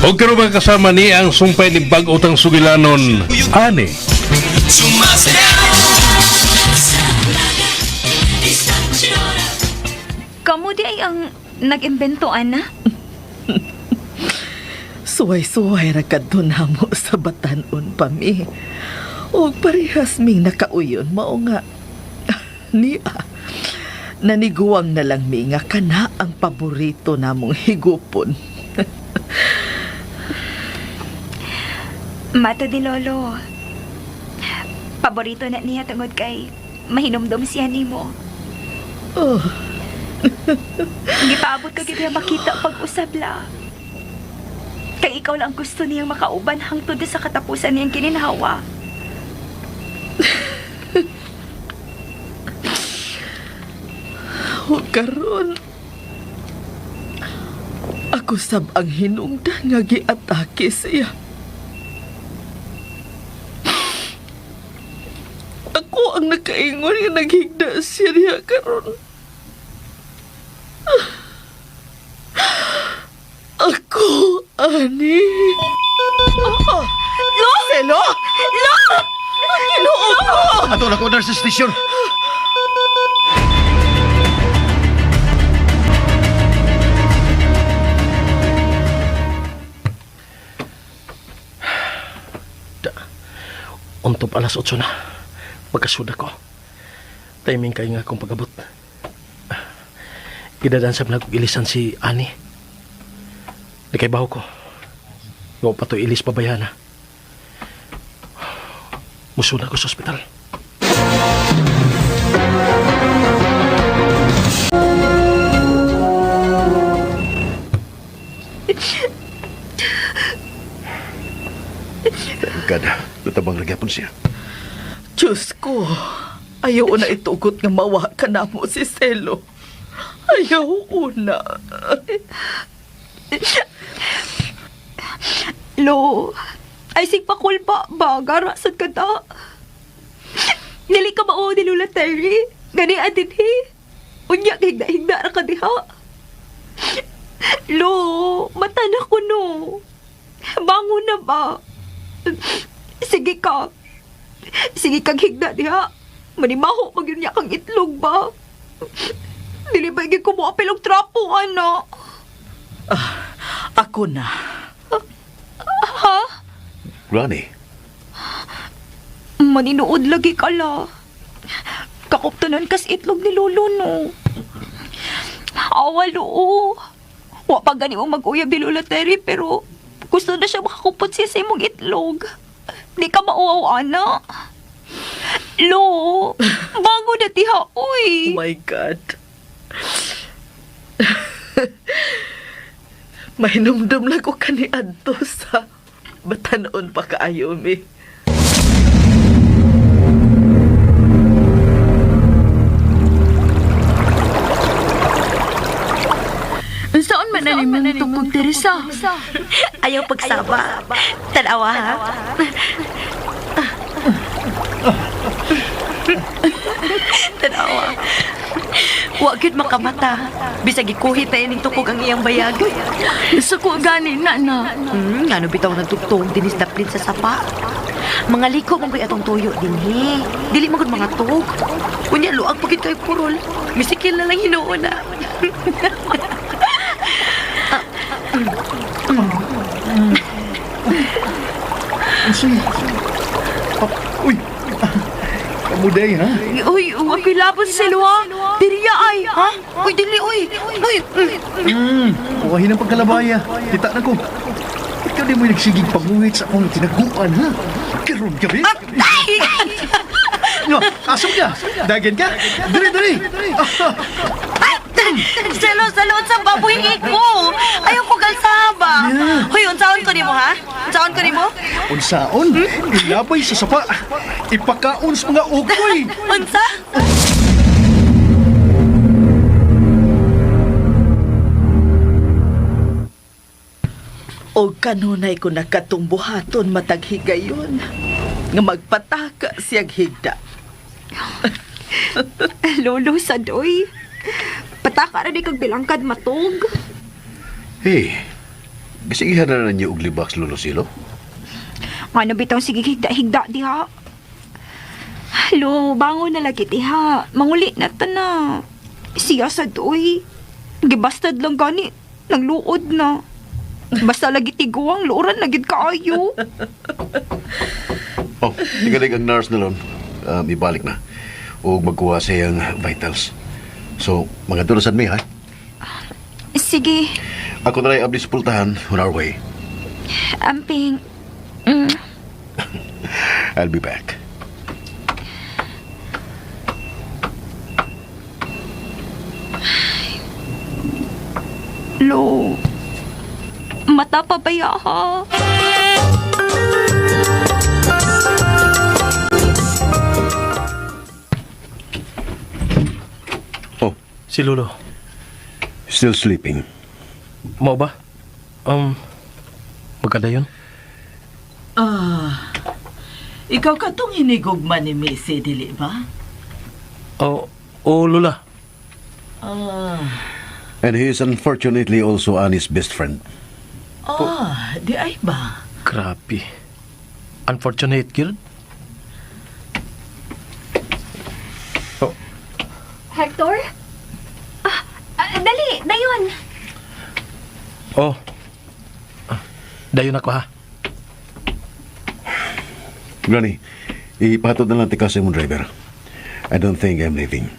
O karon mga kasama ni ang sumpay ni bag-otang sugilanon, ani. Kamu di ay ang nag-imbento, Ana? Suway-suway ra kadto namo sa batanon pa mi. Og parehas ming nakauyon mao nga niya. Naniguang na lang mi nga kana ang paborito namong higupon. Mato di Lolo. Paborito na niya tungod kay mahinumdum siya nimo. Oh, Gipaabot ka gid niya makita pag-usab la. Kay ikaw lang ang gusto niyang makauban hangtod sa katapusan niyang kininhawa. ug karon ako sab ang hinungdan nga giatake siya. Ako ang nakaingon nga naghigda siya diha karon. Ako, ani. Oh, Lo! Selo? Lo! Ginoo ko! Ato na ko sa station. Untop alas 8 na. Pagkasuda ko. Timing kayo nga akong pag-abot. Gidadan sa mga ilisan si Ani. Di kay baho ko. Wa pa to ilis pabayana. Musuna ko sa ospital. Thank God. Natabang nagyapon siya. Diyos ko, ayaw na itugot nga mawa ka na mo si Celo. Ayaw una. Lo, ay sig pakulba ba gara sad ka ta. Dili ka mao ni Lola Terry. Gani adin he. Unya kay higda ra ka diha. Lo, mata na ko no. Bangon na ba? Sige ka. Sige kag higda diha. Manimaho magyun niya kang itlog ba? Dili ba gyud ko mo apil og trapo ana? Ako na. Ha? Granny, Maninuod lagi ka la. Kakuptanan kas itlog ni Lolo, no. Awa, loo. Wa pa gani mo mag-uyab ni Lola Terry, pero gusto na siya makakupot siya sa imong itlog. Di ka mauaw, ana. Lo, bago na tiha, uy. Oh my God. Mahinumdum lang ko kaniadto sa batanon pa kaayo mi. Saan man ani mong tukog, Teresa? Ayaw pagsaba. Tanawa ha. Tanawa. Wa gyud makamata. Bisag gikuhit na ining tukog ang iyang bayag. Suko gani na na. Ano bitaw nagtugtong dinis daplin sa sapa. Mga liko man ko'y atong tuyo dinhi. Dili man gud mga tug. Unya luag pagid kay purol. Misikil na lang hinuon na. Uy! Kamuday, ha? Uy, wa ko'y labot sa luha. Diriya ay. Ha? Uy, dili uy. Uy. Kukahin ang pagkalabaya. Kita na ko. Ikaw di mo nagsigig panguhit sa akong tinaguan, ha? Karoon gabi? Ay! No, asok ka! Dagan ka? Dali, dali! Selo, salot sa baboy ko. Ayaw ko galsaba. Hoy, unsaon ko nimo ha? Unsaon ko nimo? Unsaon? Ilabay sa sapa. Ipakaon sa mga ukoy. Unsa? O kanunay ko nakatungbuhaton matag higayon nga magpataka siyag higda. Lolo, sadoy. Pataka ra di kag bilangkad matog. Hey, Gisigihan na ninyo og libak sa Lolo Silo. Ano bitaw sige higda-higda diha. Lo, bangon na lagi diha. Manguli na ta na. Siya sa doy. Gibastad lang gani. Nangluod na. Basta lagi tiguang, luoran na gid kaayo. Oh, tingalig ang nurse na lon. Ibalik na. O magkuha sa iyang vitals. So, mga durasan mi, ha? Sige, Ako na lang abdi sa pultahan on our way. amping. I'll be back. Lo, mata pa ba ya, ha? Oh, Si Lolo. still sleeping. Mao ba? Magkadayon? Ah, ikaw ka tong hinigugma ni Missy, dili ba? Oh, oh Lola. Ah, And he is unfortunately also Annie's best friend. ah, di ay ba? Grabe. Unfortunate, gyud. Oh, Hector? Ah, ah, dali, dayon. oh. Ah, dayon ako ha. Granny, ipatod na lang tika sa imong driver. I don't think I'm leaving.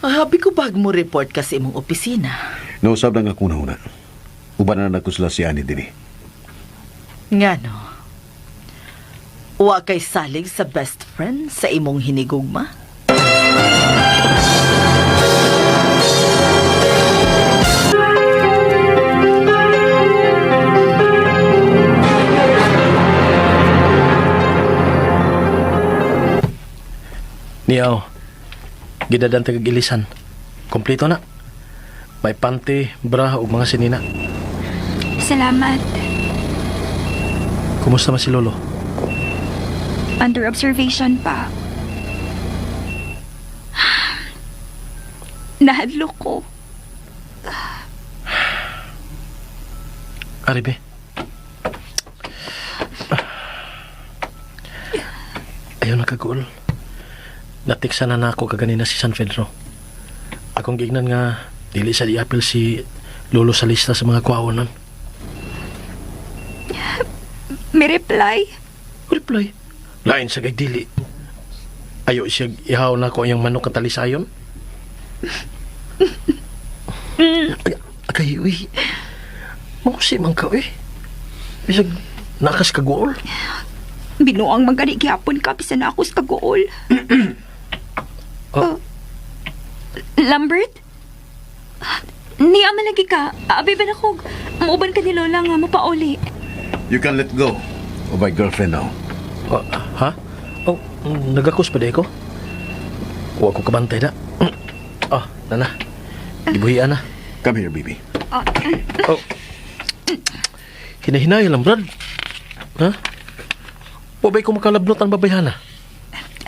Ah, habi ko bag mo report ka sa imong opisina. Nausab na nga akong nahuna. Uban na nako sila si Annie din eh. Nga no. Wa kay salig sa best friend sa imong hinigugma? Niyaw. Gidadan tagag ilisan. Kompleto na. May panty, bra ug mga sinina. Salamat. Kumusta man si Lolo? Under observation pa. Nahadlok ko. Aribe. Ayaw na kaguol. Natiksa na nako kaganina si San Pedro. Akong gignan nga dili sa diapil si Lolo sa lista sa mga kwaonan. May reply? Reply. Lain sa kay dili. Ayo siya ihaw na ko ang manok ang talisayon. Ay, akay, uy. Mausi man ka, uy. Bisag, nakas kaguol. Binuang magani gihapon ka bisan na ako sa kaguol. Oh. Oh. Lambert? Niya man lagi ka. Abi ba na ko? Muuban ka ni Lola nga mapauli. You can let go of my girlfriend now. Oh, ha? Oh, nagakos pa di ko. Wa ko kabantay na. Ah, nana. Gibuhian na. Come here, baby. Oh. Hinahinay lang, Brad. Ha? Wa ba'y kumakalablot ang babayhana?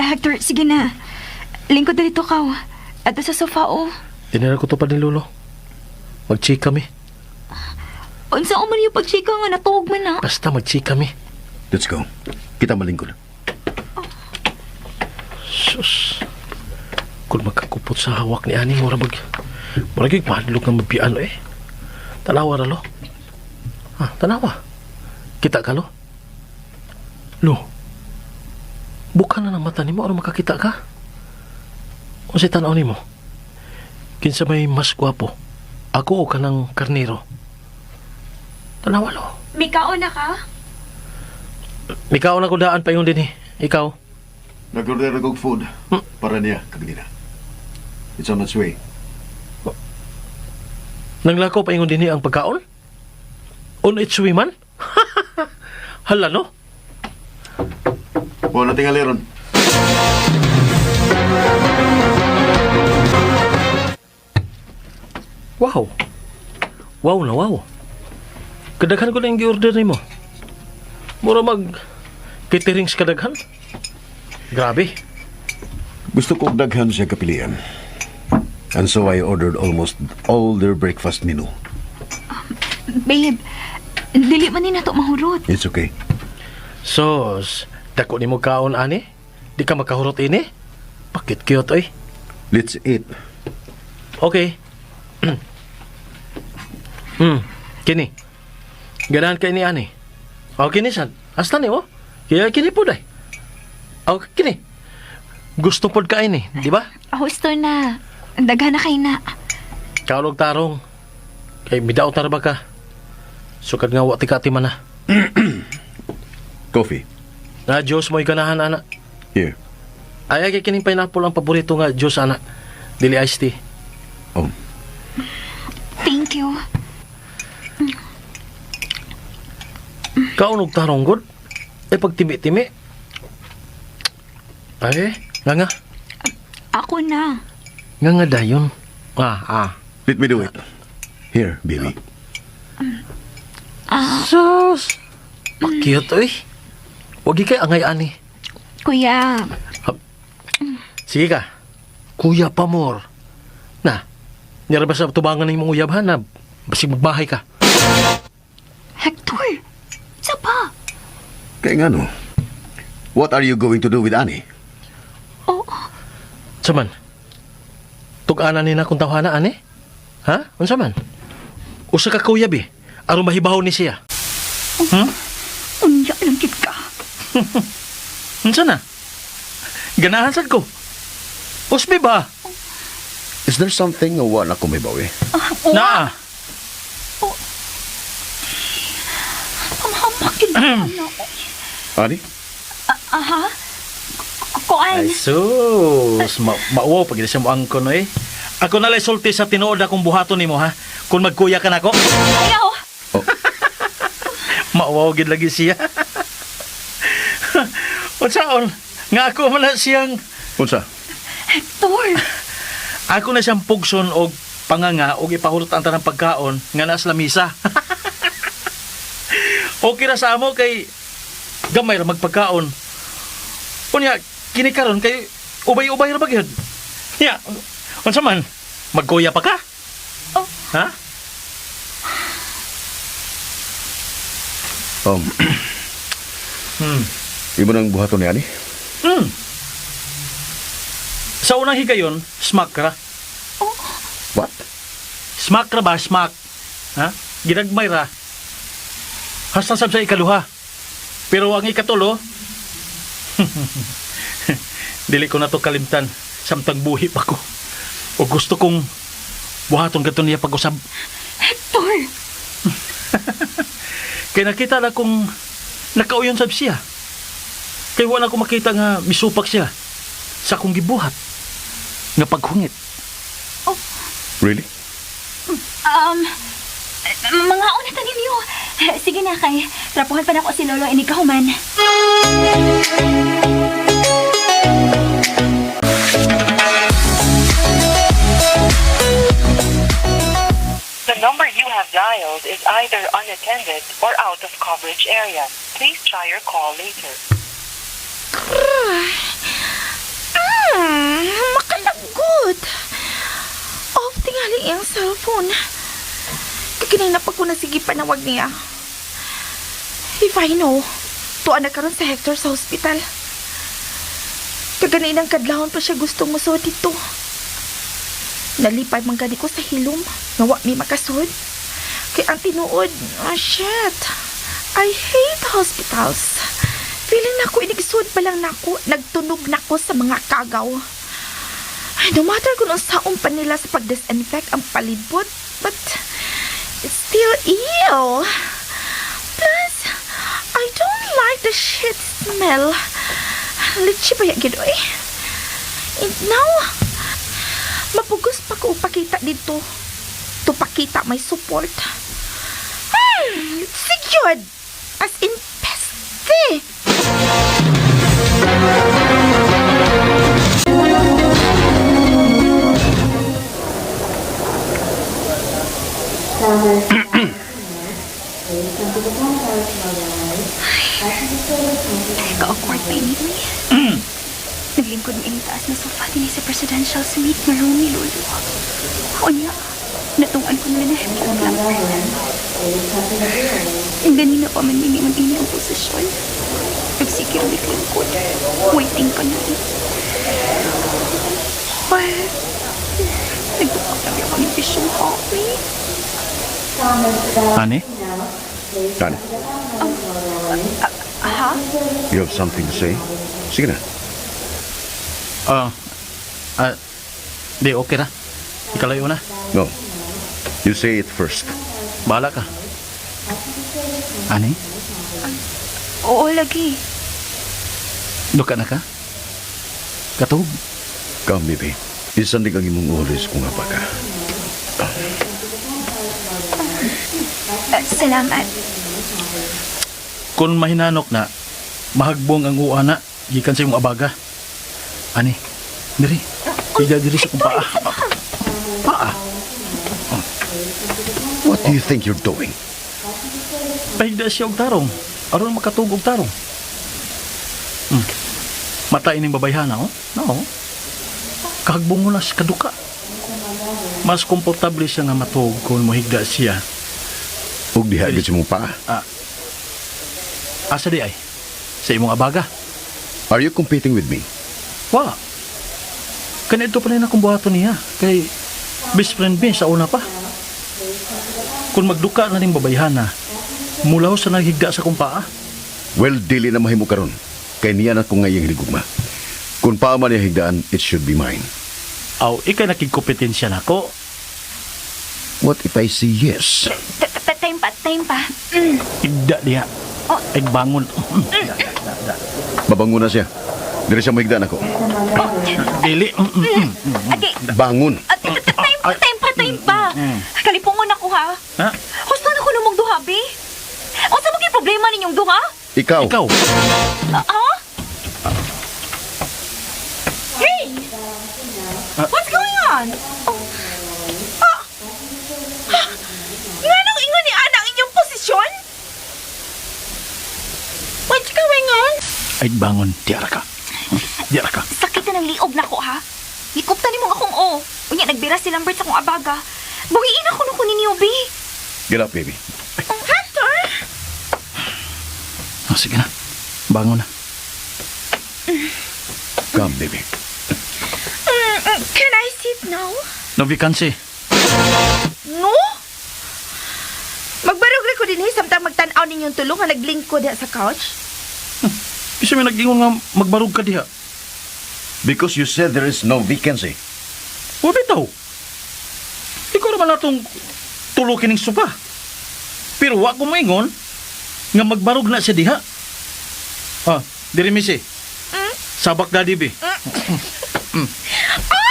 Hector, sige na. Lingkod na dito ka. Ato sa sofa, oh. Tinira ko to pa ni Lolo. Mag-chika mi. Unsa man yung pagchika nga natuog man na. Basta mag-chika mi. Let's go. Kita malingkod. Sus. Kung magkakupot sa hawak ni Ani, mura mag... Mura gyud mahadlok nga mabian eh. Tanawa ra lo. Ha, tanawa. Kita ka lo? Lo. Buka na ng mata nimo aron makakita ka. Unsay tan-aw nimo? Kinsa may mas gwapo? Ako o kanang karnero? Tanawa lo. Mikaon na ka? Mikaw na ko daan pa yung dinhi. Ikaw. Nag-order ako og food para niya kaganina. It's on its way. Nanglakaw pa ingon dinhi ang pagkaon? On its way man? Hala no? Wala tingali ron. Wow. Wow na wow. Kadaghan ko na yung gi-order nimo. Mura mag caterings kadaghan. Grabe. Gusto ko og daghan siya kapilian. And so I ordered almost all their breakfast menu. Babe, Dili man ni nato mahurot. It's okay. Sos, dako nimo kaon ani? Di ka makahurot ini? Bakit cute oy? Let's eat. Okay. Kini. Ganahan kay ni ani. O kini sad. Hasta ni oh. Kaya kini po day. O kini. Gusto pod kain ni, di ba? Husto na. Daghan na kay na. Kaulog tarong. Kay midaot na ra ba ka? Sukad nga wa ti ka man na. Coffee. Na Diyos mo'y ganahan ana. Here. Ay kay kining pineapple ang paborito nga Diyos ana. Dili iced tea. Oh. Thank you. Kaunog tarong god. Eh pag timi-timi. Ay, nga nga. Ako na. Nga nga dayon. Ah, ah. Let me do it. Here, baby. Sus! Pakiyot, oy. Wag kay angay ani. Kuya, Sige ka. Kuya pamor. Na, nira ba sa tubangan ng imong uyab ha na basig magbahay ka. Hector. Sa pa? Kaya nga no. What are you going to do with Annie? Oh, Saman? Tug-ana ni na kung tawhana ani? Ha? Unsa man? Usa ka kuya bi. Aron mahibaw ni siya. Unya lang gid ka. Unsa na? Ganahan sad ko. Usbi ba? Is there something nga wala ko may bawi? Naa. Pamhamak gid ka na. Annie? Aha. Kuan. Ay sus, mauwaw pag siya mo angkon eh. Ako na lang sulti sa tinuod akong buhaton nimo ha. Kung magkuya ka nako. Ayaw. Mauwaw gid lagi siya. Unsaon? Nga ako man na siyang Unsa? Hector. Ako na siyang pugson og panganga og ipahulot ang tanang pagkaon nga nasa lamisa. Okay ra sa amo kay gamay ra magpagkaon. Unya kini karon kay ubay-ubay ra ba gyud. Nya, unsa man? Magkuya pa ka? Oh. Ha? Imo nang buhaton ni Annie? Sa unang higayon, smack ra. What? Smack ra ba? Smack. Ha? Ginagmay ra. Hasta sab sa ikaluha. Pero ang ikatulo, dili ko na to kalimtan samtang buhi pa ko. O gusto kong buhaton gadto niya pag-usab. Hector. Kay nakita na kong nakauyon sab siya. Kay wala ko makita nga misupak siya sa akong gibuhat nga paghungit. Really? Mga una ta ninyo. Sige na kay. Trapuhan pa nako si Lolo ini kahuman. The number you have dialed is either unattended or out of coverage area. Please try your call later. Makalagot. Off tingali iyang cellphone. Kakinay na pa ko na sige panawag niya. If I know, tuwa na karon sa Hector sa hospital. Kaganay ng kadlawon pa siya gustong musuot dito. Nalipay man gani ko sa hilom, nga wa mi makasud. Kay ang tinuod, ah shit. I hate hospitals. Feeling nako inigsud pa lang nako, nagtunog nako sa mga kagaw. Ay, no matter kung unsaon pa nila sa pag-disinfect ang palibot, but it's still ew. Plus, I don't like the shit smell. Litchi ba yan, gid, oy? And now, mapugos pa ko upakita dito. Tupakita may support. Secured! As in peste! Ka-awkward pa ini. Naglingkod mi taas na sofa dinhi sa presidential suite nga room ni Lolo. Unya, natungan ko nila na Hector lang. Ganina pa man ningon ini ang posisyon. Nagsikir di lingkod. Waiting pa na eh. Ay, nagduka na ako ng bisyon happy. Ani? Ani, Aha? you have something to say? Sige na. Ah, di, okay na. Ikalayo na. No. You say it first. Bahala ka. Ani? Oo, lagi. Duka na ka? Katog? Come, baby. Isandig ang imong oras kung apa ka. Salamat. Kung mahinanok na, mahagbong ang uwa na, gikan sa imong abaga. Ani, diri. Ija diri sa kong paa. Paa? What do you think you're doing? Pahigda siya og tarong. Aron makatug og tarong. Mata ining babayhana, oh. No. Kahagbong mo na sa kaduka. Mas komportable siya nga matug kung mohigda siya. Ug diha gyud sa imong paa. Asa di ay? Sa imong abaga. Are you competing with me? Wa. Kanito pa rin akong buhaton niya. Kay best friend mi sa una pa. Kung magduka na ning babayhana, mulaw sa naghigda sa kong paa. Well, dili na mahimo karon. Kay niya na ko ngayong hinigugma. Kung paa man niya higdaan, it should be mine. Aw, ikay nakigkompetensya nako. What if I say yes? Time pa, time pa. Higda diha. Oh. Ay bangon. Mabangon na siya. Dili siya mahigdaan ako. Dili. Okay, Bangon. Time pa, time pa, time pa. Kalipungon ako ha. Ha? Husto na ko namong duha, bi. Unsa man kay problema ninyong duha? Ikaw. Ikaw. Ha? Hey! What's going on? Oh. Ah! Nganong ingon ni Ana ang inyong posisyon? What's going on? Ay bangon. Diara ka. Diara ka. Sakit na ng liog nako ha. Gikupta nimo akong o. Unya nagbira si Lambert sa akong abaga. Buhiin ako nung kunin niyo, bi. Get up, baby. Hector? Oh, sige na. Bangon na. Come, baby. Can I sit now? No vacancy. No? Magbarog ra ko dinhi samtang magtan-aw ninyong tulong nga naglingkod diha sa couch. Bisa may nag-ingon nga magbarog ka diha. Because you said there is no vacancy. O bitaw. Ikaw naman natong tulo kining sopa. Pero wa ko moingon nga magbarog na siya diha. Ah, diri misi. Sabak daddy bi. Ay!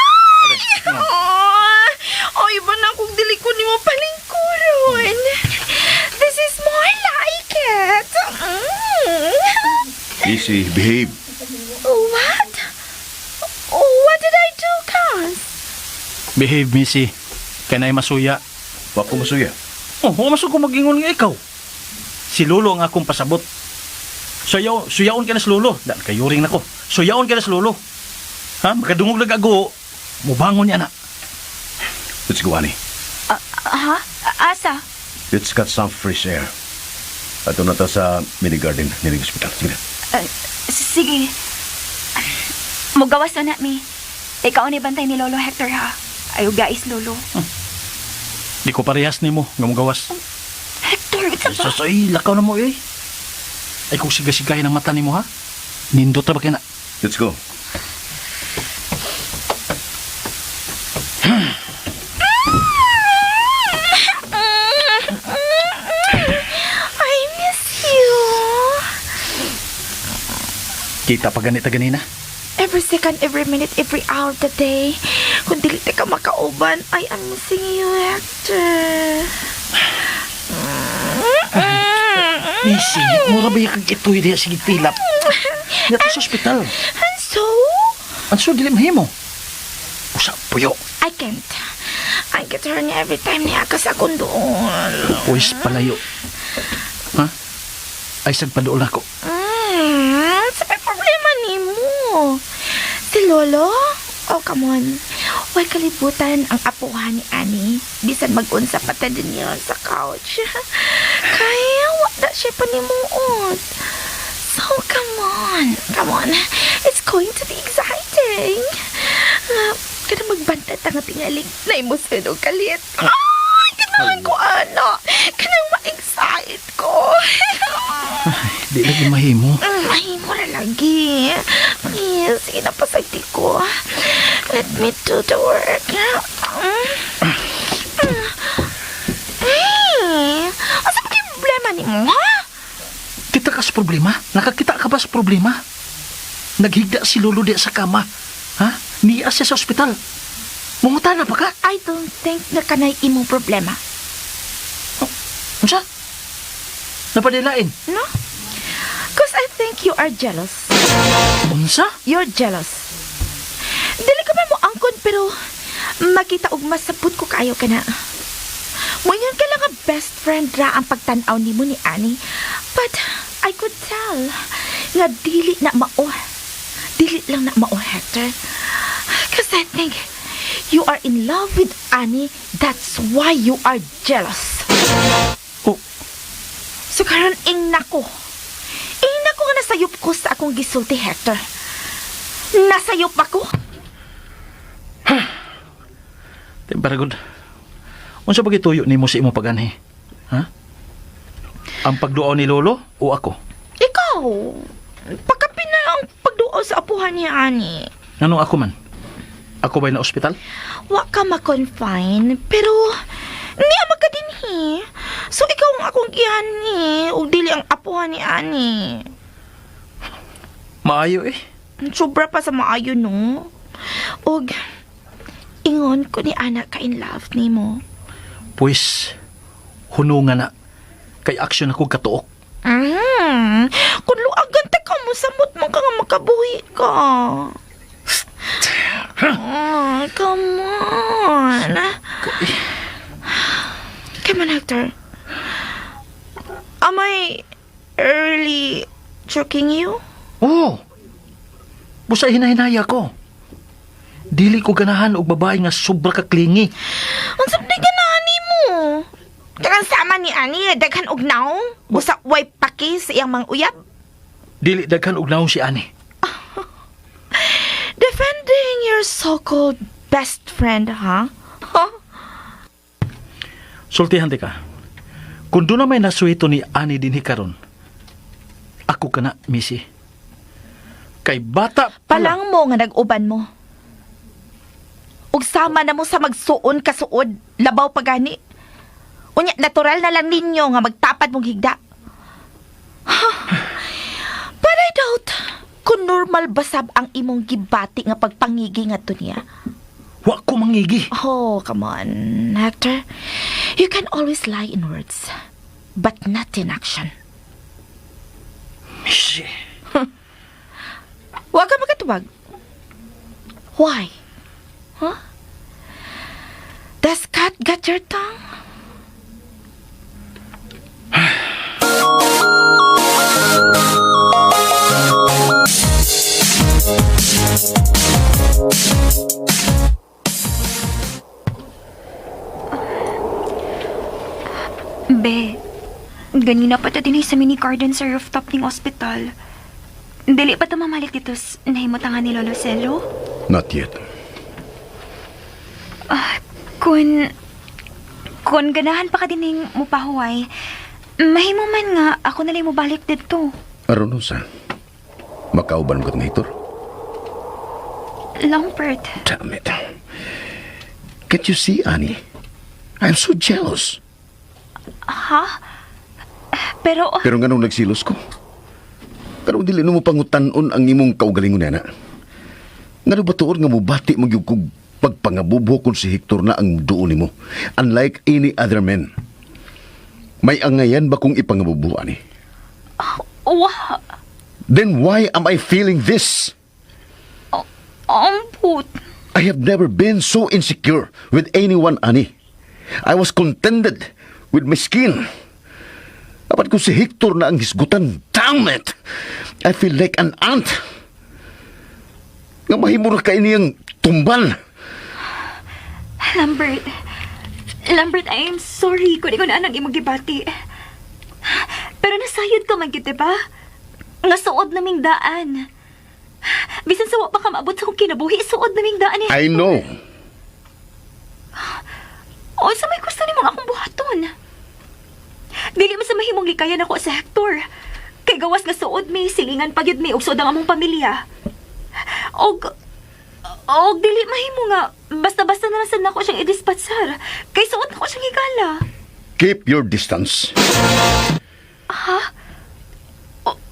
Oh, iba na kung dili ko nimo palingkuron. This is more like it. Easy, behave. What? What did I do, Cons? Behave misi. Kay naay masuya. Wa ko masuya. Oh, wa masug ko magingon nga ikaw. Si Lolo ang akong pasabot. Suyaw, suyaon ka na si Lolo. Dan kayuring nako. Suyaon ka na si Lolo. Ha? Makadungog lang ago. Mubangon niya na. Let's go, Annie. Ha? Asa? Let's get some fresh air. Ato na ta sa mini garden nining hospital. Sige na. Sige. Mugawas na na mi. Ikaw ni bantay ni Lolo Hector ha. Ayaw guys, Lolo. Di ko parehas nimo nga mugawas. Hector, it's Ay, ba? sus, ay, lakaw na mo eh. Ay, kung siga-sigahin ang mata nimo ha. Nindot ra ba kaya na? Let's go. I miss you. Kita pa ganita ganina. Every second, every minute, every hour of the day. Kung dili ta ka makauban, I am missing you, Hector. Missy, mura ba yung itoy diha sige tilap? Dito sa ospital. And so, Ang so, dili mahimo. Usa, puyo. I can't. I get her niya every time niya ka sa akong doon. Uwis palayo. Ha? Ay, sad paduol ako. Sa may problema nimo. Si Lolo? Oh, come on. Huwag kalibutan ang apuhan ni Annie. Bisan mag-unsa pa ta din yun sa couch. Kaya, wa na siya panimuot. So, come on. Come on. It's going to be exciting. Kana magbanta ta nga tingaling na imusunod og kalit. Ay, ganahan ko, ana. Kanang ma-excite ko. Di lagi mahimo. Mahimo ra lagi. Please, sige na, pasagdi ko. Let me do the work. Hey, asa ba kay problema nimo, ha? Kita ka sa problema? Nakakita ka ba sa problema? Naghigda si Lolo di sa kama. Ha? Niya siya sa ospital. Mangutana pa ka? I don't think na kanay imong problema. Unsa? Napadilain? No? 'Cause I think you are jealous. Unsa? You're jealous. Dili ka man mo angkon pero makita og masabot ko kaayo kana. Moingon ka lang nga best friend ra ang pagtan-aw nimo ni Annie. But I could tell nga dili na mao. Dili lang na mao, Hector. 'Cause I think you are in love with Annie. That's why you are jealous. Oh. So karon ingna ko. Ingna ko nga nasayop ko sa akong gisulti, Hector. Nasayop ako. Baragod. Unsa ba gituyo nimo sa imong paganhi? Ha? Ang pagduaw ni Lolo o ako? Ikaw, pagkapin na ang pagduaw sa apuhan ni Annie. Nganong ako man? Ako ba'y na ospital? Wa ka ma-confine, pero niya magkadinhi. So ikaw ang akong gianhi, ug dili ang apuhan ni Annie. Maayo eh. Sobra pa sa maayo, no? Og ingon ko ni ana ka in love nimo. Pues, hunungan na. Kay action ako katuok. Kung luagan ta ka mo, samot man ka nga makabuhi ka. Oh, come on. Come on, Hector. Am I really choking you? Oo. Busa hinahinaya ko. Dili ko ganahan og babae nga sobra ka clingy. Unsa man ganahan nimo? Dagan sama ni ani, daghan og naong, usa way paki sa iyang mga uyab. Dili daghan og naong si Ani. Defending your so-called best friend, huh? Huh? Sultihan ti ka. Kung doon na may nasuhito ni Ani dinhi karon, ako ka na, Missy. Kay bata pa lang. Palang mo nga nag-uban mo. Ug sama na mo sa magsuon kasuod, labaw pa gani. Unya, natural na lang ninyo nga magtapad mong higda. Huh. But I doubt kung normal basab ang imong gibati nga pagpangigi nga niya. Wa ko mangigi. Oh, come on, Hector. You can always lie in words, but not in action. Missy. Huwag ka makatubag. Why? Huh? Does cat got your tongue? Be, ganina pa ta dinhi sa mini garden sa rooftop ning ospital. Dili pa ta mamalik dito sa nahimutangan ni Lolo Celo. Not yet. Kung ganahan pa ka dining mupahuway, mahimo man nga ako na lang mobalik didto. Aron sa? Makauban mo katong Hector? Lambert, Damn it. Can't you see, Annie? I'm so jealous. Ha? Pero, Pero nganong nagsilos ko? Pero dili no mo pangutan-on ang imong kaugalingon na. Ngano ba tuod nga mubati man gyud kog pagpangabubo kung si Hector na ang duon nimo? Unlike any other man. May angayan ba kung ipangabubo ani? Wa. Then why am I feeling this? Ambot. I have never been so insecure with anyone, Annie. I was contented with my skin. Dapat kung si Hector na ang hisgutan, damn it! I feel like an ant. Nga mahimo ra kay niyang tumbal. Lambert. Lambert, I am sorry kung ikaw na ang imong gibati. Pero Pero nasayod ka man gyud, diba? Nga suod naming daan. Bisan sa wa pa ka maabot sa akong kinabuhi, suod naming daan ni I know. O, sa may gusto nimong akong buhaton. Dili man sa mahimong likayan ako sa Hector. Kay gawas nga suod mi, silingan pa gyud mi og suod ang among pamilya. Og og dili mahimo nga basta-basta na lang sad nako siyang idispatsar. Kay suod nako siyang higala. Keep your distance.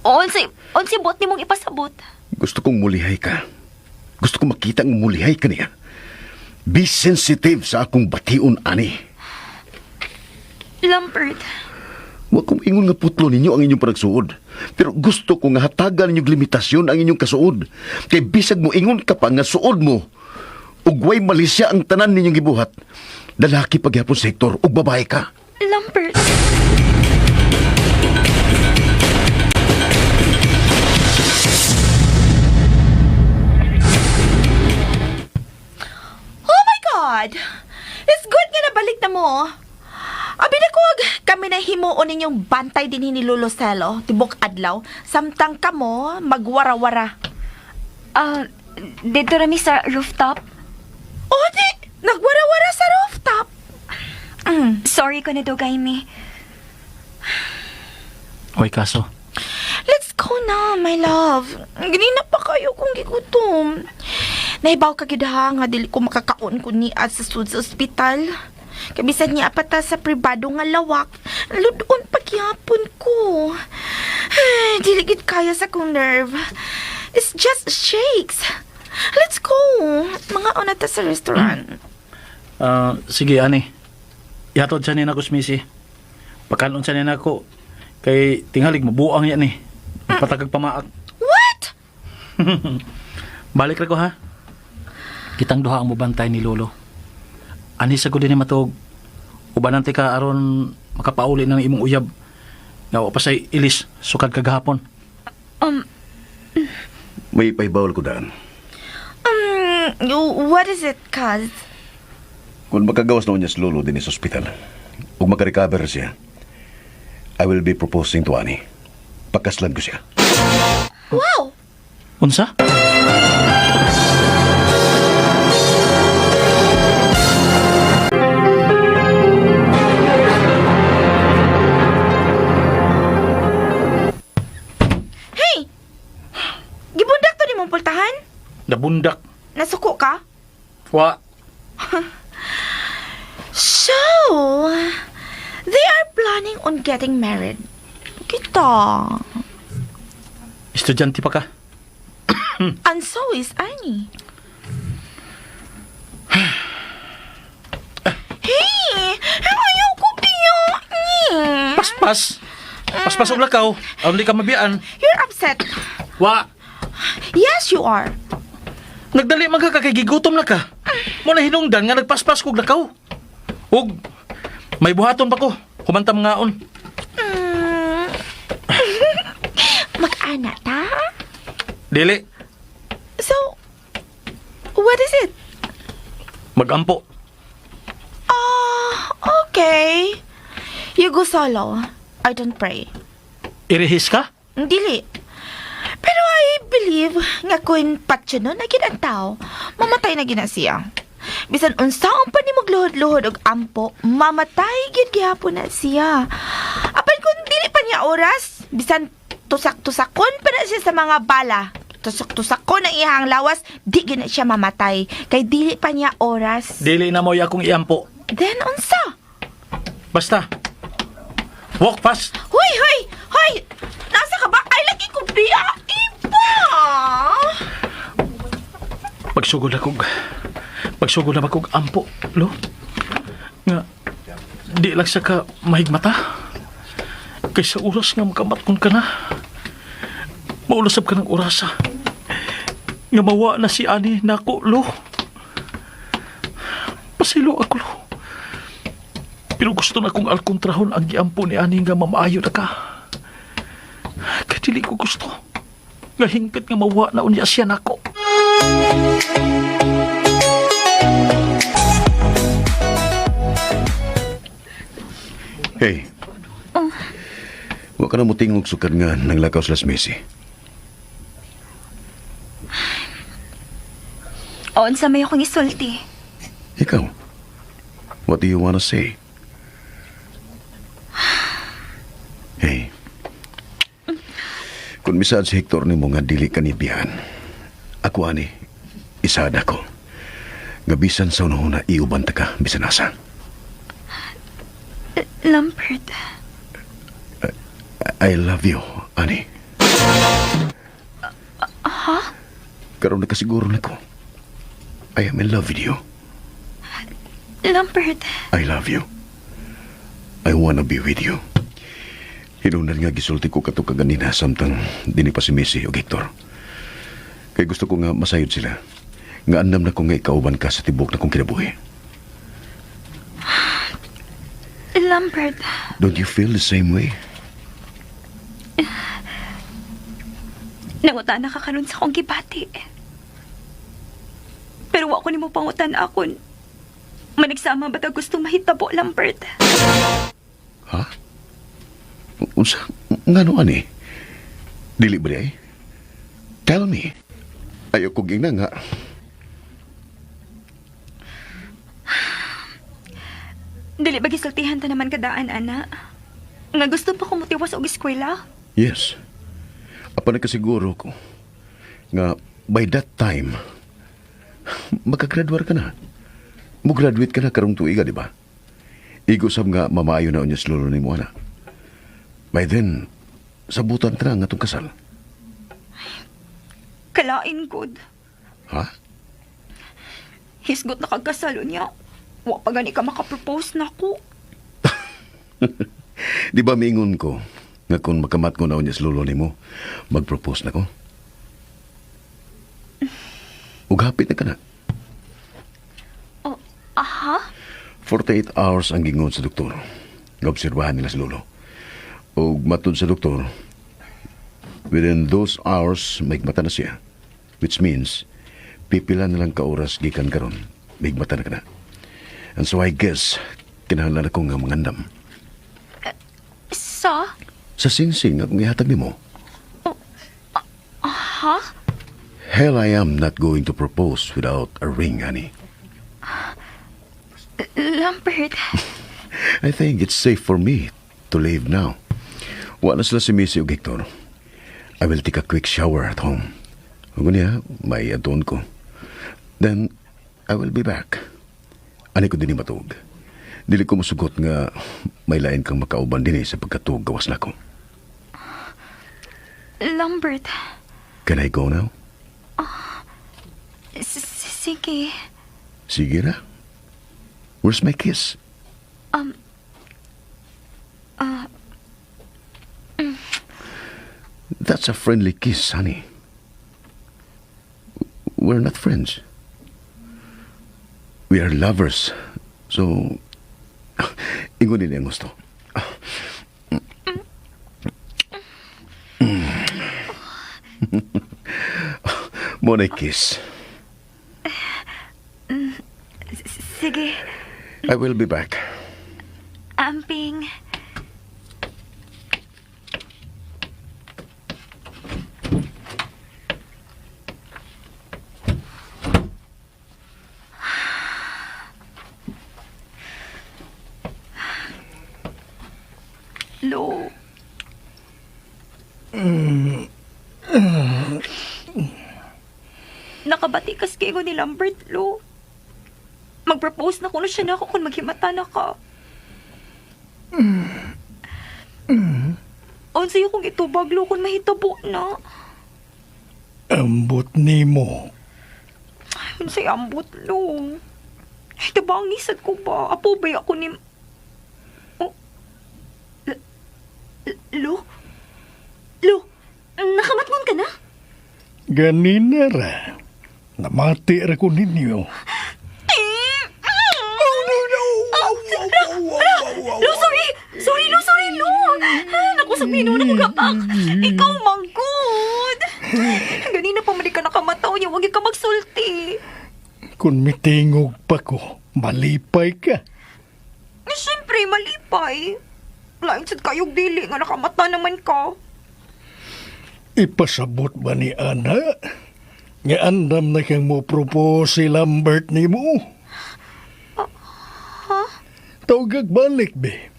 O, unsay unsay buot nimong ipasabot? Gusto kong mulihay ka. Gusto kong makita ang mulihay ka niya. Be sensitive sa akong bation, ani. Lampert, Wa kong ingon nga putlo ninyo ang inyong panagsuod. Pero gusto ko nga hatagan ninyong limitasyon ang inyong kasuod. Kay bisag mo ingon ka pa nga suod mo. Ug way malisya ang tanan ninyong gibuhat. Lalaki pagyapon sa Hector ug babae ka. Lampert. Oh my God! It's good nga nabalik na mo. Abi na kog, kami na himuon ninyong bantay din ni Lolo Celo, tibok adlaw, samtang kamo magwara-wara. Ah, dito rami sa rooftop. Oh, di! Nagwara-wara sa rooftop. Sorry ko na dugay mi. Oy, kaso. Let's go na, my love. Ganina pa kayo kung gigutom. Naibaw ka gid ha, nga dili ko makakaon kun niya sa sud sa ospital. Kabisan niya pa ta sa pribado nga lawak. Ludon pagyapon ko. Ay, dili gid kaya sa kong nerve. It's just shakes. Let's go. Mga una ta sa restaurant. Ah, sige, ani. Ihatod sa nina ko, Missy. Pagkanon sa nina ko, kay tinghalig, mabuang yan eh. Patagag pamaak. What? Balik ra ko ha. Kitang duha ang mubantay ni Lolo. Ani sa ko din ni matog. Ubanan ti ka aron makapauli ng imong uyab. Nga wa pa say ilis sukad kagahapon. May paibawal ko daan. What is it, Kaz? Kung makagawas na niya si Lolo din sa ospital, ug makarecover siya, I will be proposing to Annie. Pakaslan ko siya. Wow! Unsa? Hey! Gibundak to ni mong pultahan? Nabundak. Nasuko ka? Wa. So, they are planning on getting married. Kita. Estudyante pa ka. And so is Annie. Hey! Ayaw ko piyo! Paspas. Paspas og lakaw. Aron di ka mabiyaan. You're upset. Wa. Yes, you are. Nagdali man ka kay gigutom na ka. Mo na hinungdan nga nagpaspas kog lakaw. Ug may buhaton pa ko. Humanta mangaon. Mag-ana ta? Dili, So, what is it? magampo. Ah, okay. You go solo. I don't pray. Irihis ka? Dili. Pero I believe nga kun patyo nun na gid ang tao, mamatay na gina siya. Bisan unsaon pa ni magluhod-luhod og ampo, mamatay gid gihapon na siya. Apan kun dili pa niya oras, bisan tusak-tusakon pa na siya sa mga bala. Tusok-tusakon ang iyang lawas, di gid na siya mamatay. Kay dili pa niya oras. Dili na mo'y akong iampo. Then unsa? Basta. Walk fast. Hoy, hoy, hoy! Nasa ka ba? Ay, lagi ko biya! Iba! Pagsugod akong pagsugod na akong ampo, lo. Nga di lang sa ka mahigmata. Kay sa oras nga makamatkon ka na. Maulasab ka ng orasa. Nga mawa na si ani nako, lo. Pasilo ako, lo. Pero gusto na kong alkontrahon ang giampo ni ani nga mamaayo na ka. Kay dili ko gusto. Nga hingpit nga mawa na unya siya nako. Hey. Wa Wa ka na motingog sukad nga nanglakaw sila sa Messi. O, unsa may akong isulti. Ikaw, what do you wanna say? Hey, kung misaad si Hector nimo nga dili ka nibihan, ako ani, isada ko. Nga bisan sa unahuna iuban ta ka, bisan asa. Lambert, I love you, ani. Ha? Karon nakasiguro na ko. I am in love with you. Lambert, I love you. I wanna be with you. Hinunan nga gisulti ko kato kaganina samtang dini pa si Missy o Hector. Kay gusto ko nga masayod sila. Nga andam na ko nga ikauban ka sa tibok na kong kinabuhi. Lambert. Don't you feel the same way? Nangutana ka karon sa akong gibati. Pero wa ko nimo pangutan akon. Managsama ba ta gusto mahitabo, Lambert? Ha? Unsa? Ngano ani? Dili ba diay? Tell me. Ayaw kong ingna nga. Dili ba gisultihan ta naman kadaan, ana? Nga gusto pa ko motiwas og eskwela? Yes. Apan nakasiguro ko nga by that time makagraduar ka na. Mo-graduate ka na karong tuiga, di ba? Igo sab nga mamaayo na unya sa lolo nimo ana. By then, sabutan ta na nga atong kasal. Kalain gud. Ha? Hisgot na kag kasal unya. Wa pa gani ka makapropose nako. Di ba miingon ko nga kung makamat ko na unya sa lolo nimo, mag-propose na ko? Ug hapit na ka na. Oh, aha? 48 hours ang gingon sa doktor. Naobserbahan nila si Lolo. Ug matud sa doktor, within those hours, may mata na siya. Which means, pipila na lang ka oras gikan karon, may mata na ka na. And so I guess, kinahanglan ako nga mangandam. Sa? Sa singsing akong ihatag nimo. Ha? Hell, I am not going to propose without a ring, honey. Lambert. I think it's safe for me to leave now. Wa na sila si Missy ug Hector. I will take a quick shower at home. Ug niya, may adon ko. Then, I will be back. Ani ko dinhi matuog. Dili ko musugot nga may lain kang makauban dinhi sa pagkatuog gawas nako. Lambert. Can I go now? Sige. Sige ra. Where's my kiss? That's a friendly kiss, honey. We're not friends. We are lovers. So, ingon nila ang gusto. Mao na kiss. Sige. I will be back. Amping. Lo. Nakabati kas kay ni Lambert, Lo. Mag-propose na kuno siya nako kung maghimata na ka. Unsay akong itubag, Lo, kung mahitabo na. Ambot nimo. Unsay ambot, Lo. Ay, diba ang isad ko ba? Apo ba ako ni... Oh. Lo? Lo? Nakamatngon ka na? Ganina ra. Namati ra ko ninyo. Oh, no, no! Lo, sorry! Sorry, Lo, sorry, Lo! Naku, sa pinuno ko kapak. Ikaw, manggod! Ganina pa man di ka nakamataw niya, huwag ka magsulti. Kung mitingog pa ko, malipay ka. Eh, siyempre, malipay. Lain sad kayog dili nga nakamata naman ka. Ipasabot ba ni Ana? Nga andam na kang mo propose si Lambert ni mo. Tawgag balik be.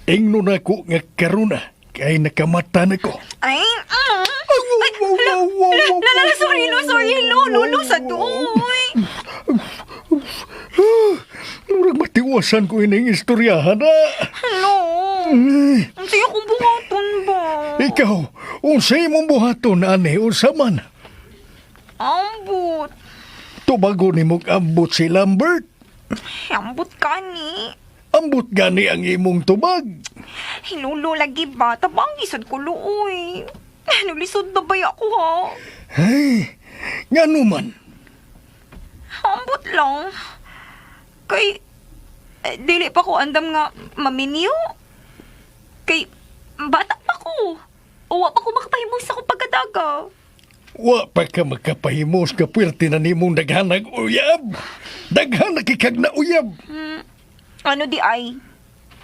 Ingno na ko nga karuna kay nakamata na ko. Ay, Ay, hala, hala, la, la, la, sorry, lo, sorry, lo, lolo, sa doy. Murag matiwasan ko ining istoryahan na. Hello. Ang saya kong buhaton ba? Ikaw, unsay imong buhaton ani unsa man? Ambot. Tubago nimo ambot si Lambert. Ambot ka ni. Ambot gani ang imong tubag. Hinulo lagi ba? Tabang isod ko luoy. Naglisod na ba ako ha? Ay, ngano man? Ambot lang. Kay, eh, dili pa ko andam nga maminyo. Kay, bata pa ko. Uwa pa ko makapahimos sa akong pagkadaga. Wa pa ka makapahimos ka puwerte na nimong daghanag uyab. Daghan na kikag na uyab. Ano di ay?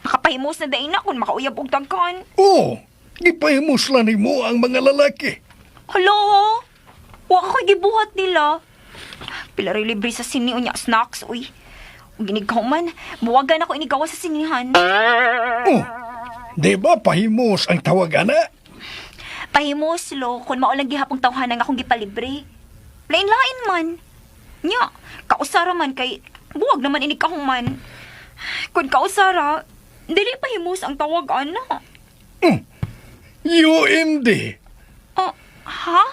Makapahimos na dain na kung makauyab og daghan. Oo, gipahimos lang nimo ang mga lalaki. Hala, wa ko gibuhat nila. Pila rin libre sa sini unya snacks, uy. Ug inigaw man, buwagan ako inigawa sa sinihan. Oh, di ba pahimos ang tawag ana? Pahimos lo kung mao lang gihapong tawhanan nga akong gipalibre. Lain-lain man. Nya, kausara man kay buwag naman ini kahuman. Kung kausara, dili pahimos ang tawag ana. UMD. Oh, ha?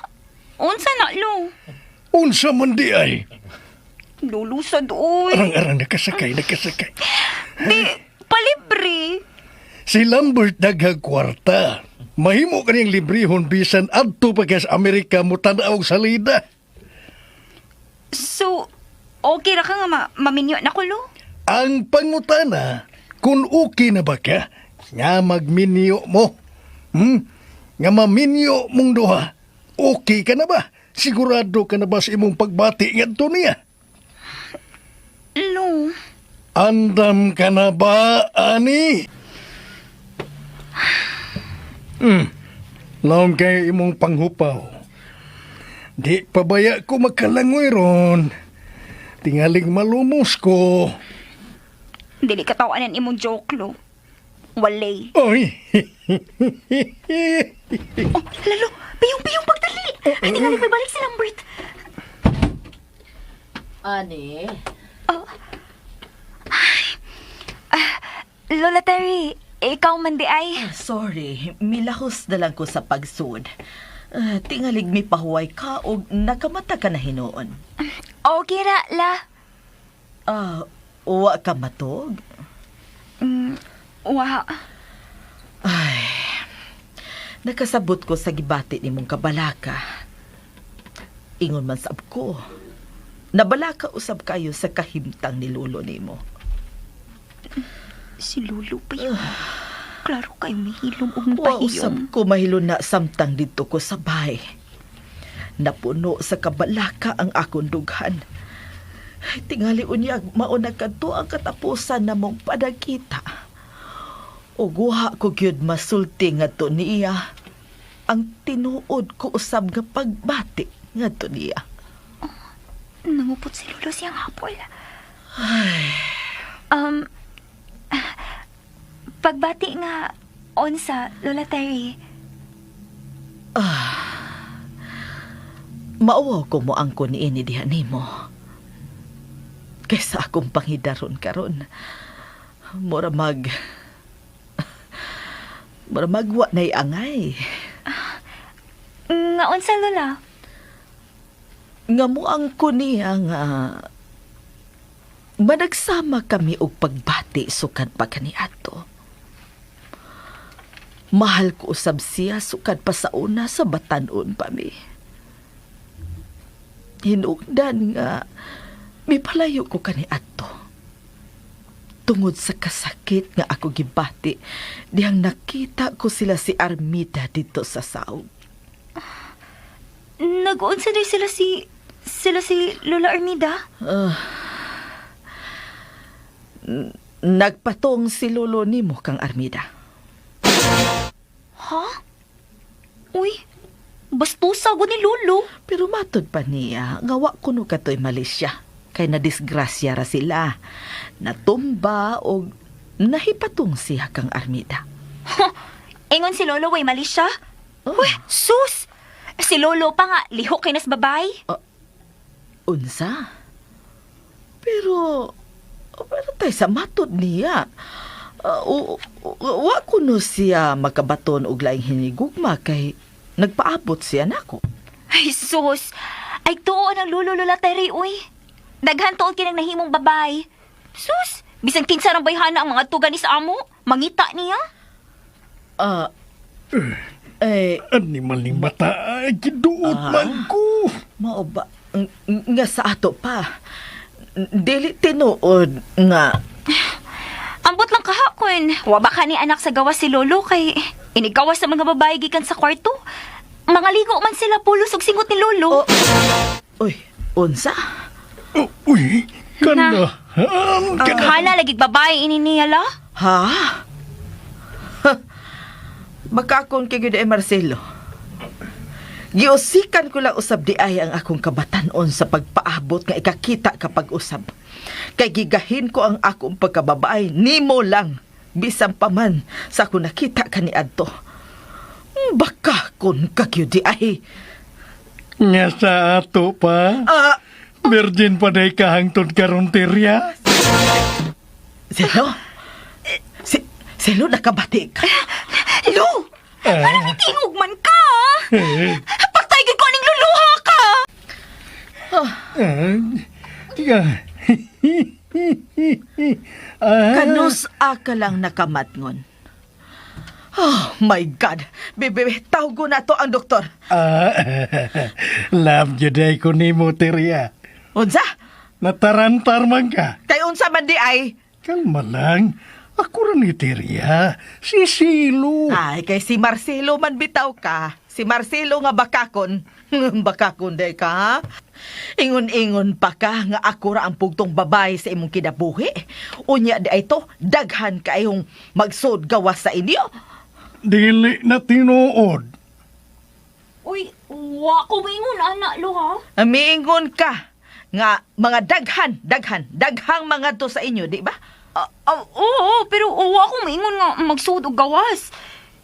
Unsa na lo? Unsa man di ay? Lulusad oy. Arang-arang nakasakay, nakasakay. Di palibre. Si Lambert daghag kwarta. Mahimo kaniyang librehon bisan adto pa kay sa Amerika mo tan-aw og salida. So, okay ra ka nga maminyo na ko lo? Ang pangutana, kung okay na ba ka, nga magminyo mo. Nga maminyo mong duha. Okay ka na ba? Sigurado ka na ba sa imong pagbati ngadto niya? Lo. Andam ka na ba, ani? Laom kayo imong panghupaw. Di pabaya ko makalangoy ron. Tingaling malumos ko. Dili ka tawanan imong joke lo. Walay. Oy! Oh, lalo, piyong-piyong pagdali. Ay, tingali may balik si Lambert. Ani? Lola Terry, ikaw man di ay. Sorry, milahos na lang ko sa pagsud. Tingalig mi pahuway ka og nakamata ka na hinuon. Okay ra, la. Ah, wa ka matog? Wa. Ay, nakasabot ko sa gibati nimong kabalaka. Ingon man sab ko. Nabalaka usab kayo sa kahimtang ni lolo nimo. Si Lolo pa yun. Klaro kayo may hilom og Wa usab pahiyom. ko mahilo na samtang didto ko sa bahay. Napuno sa kabalaka ang akong dughan. Ay, tingali unyag mauna kadto ang katapusan namong padagkita. Ug wa ko gyud masulti ngadto niya ang tinuod ko usab nga pagbati ngadto niya. Nangupot si Lolo siyang hapol. Pagbati nga onsa, Lola Terry. Mauwaw ko mo ang niini diha nimo. Kaysa akong panghidaron karon. Mura mag mura magwa na'y angay. Nga onsa, Lola? Nga mo ang niya nga managsama kami og pagbati sukad pa kaniadto. Mahal ko usab siya sukad pa sa una sa batanon pa mi. Hinugdan nga mipalayo ko kaniadto. Tungod sa kasakit nga ako gibati, dihang nakita ko sila si Armida dito sa saog. Nag-unsa din sila si Lola Armida? Nagpatong si lolo nimo kang Armida. Ha? Uy, bastusa ko ni Lolo. Pero matod pa niya, nga wa kuno katoy Malaysia. Kay nadisgrasya ra sila. Natumba o nahipatong siya kang Armida. Ingon si Lolo way mali siya. Uy, sus! Si Lolo pa nga, lihok kay nas babay. Unsa? Pero, pero tay sa matod niya, wa kuno siya makabaton og laing hinigugma kay nagpaabot siya nako. Ay, sus! Ay, tuon ang Lolo Lola Terry, uy. Daghan tuon kinang nahimong babay. Sus! Bisan kinsa ng bayhana ang mga tugan ni sa amo, mangita niya. Ah, eh, Animal ning bata, ay, giduot man ko. Mao ba nga sa ato pa? Dili tinuod nga Ambot lang kahakon. Wa ba ka ni anak sa gawas si Lolo kay inigawas sa mga babae gikan sa kwarto. Mga ligo man sila pulos og singot ni Lolo. Uy, unsa? Oh, uy, kanahan, kanahan. Kana lagi babae ini niya la. Ha? Baka akong kay gyud eh, Marcelo. Giusikan ko lang usab di ay ang akong kabatanon sa pagpaabot nga ikakita kapag usab. Kay gigahin ko ang akong pagkababae nimo lang bisan pa man sa ako nakita kaniadto. Baka kun kagyud di ay. Nga sa ato pa. Ah, Virgin pa day kahangtod karon Terya. Selo? Si, Selo, nakabati ka? Lo! Ah, Tingog man ka! eh, Pagtay gyud ko aning luluha ka! ah, tiga. Ah, Kanus aka lang nakamatngon. Oh my God! Bebe, tawgo na to ang doktor. Ah, love jud ko nimo Terya. Unsa? Natarantar man ka. Kay unsa man di ay? Kalma lang. Ako ra ni Terya. Si Silo. Ay, kay si Marcelo man bitaw ka. Si Marcelo nga bakakon. Bakakon day ka, ha? Ingon-ingon pa ka nga ako ra ang pugtong babae sa imong kinabuhi. Unya di ay to, daghan kayong magsud gawas sa inyo. Dili na tinuod. Uy, wa ko maingon ana lo ha. Miingon ka nga mga daghan, daghan, daghang mga to sa inyo, di ba? Ah, ah, oo, pero wa ko maingon nga magsud og gawas.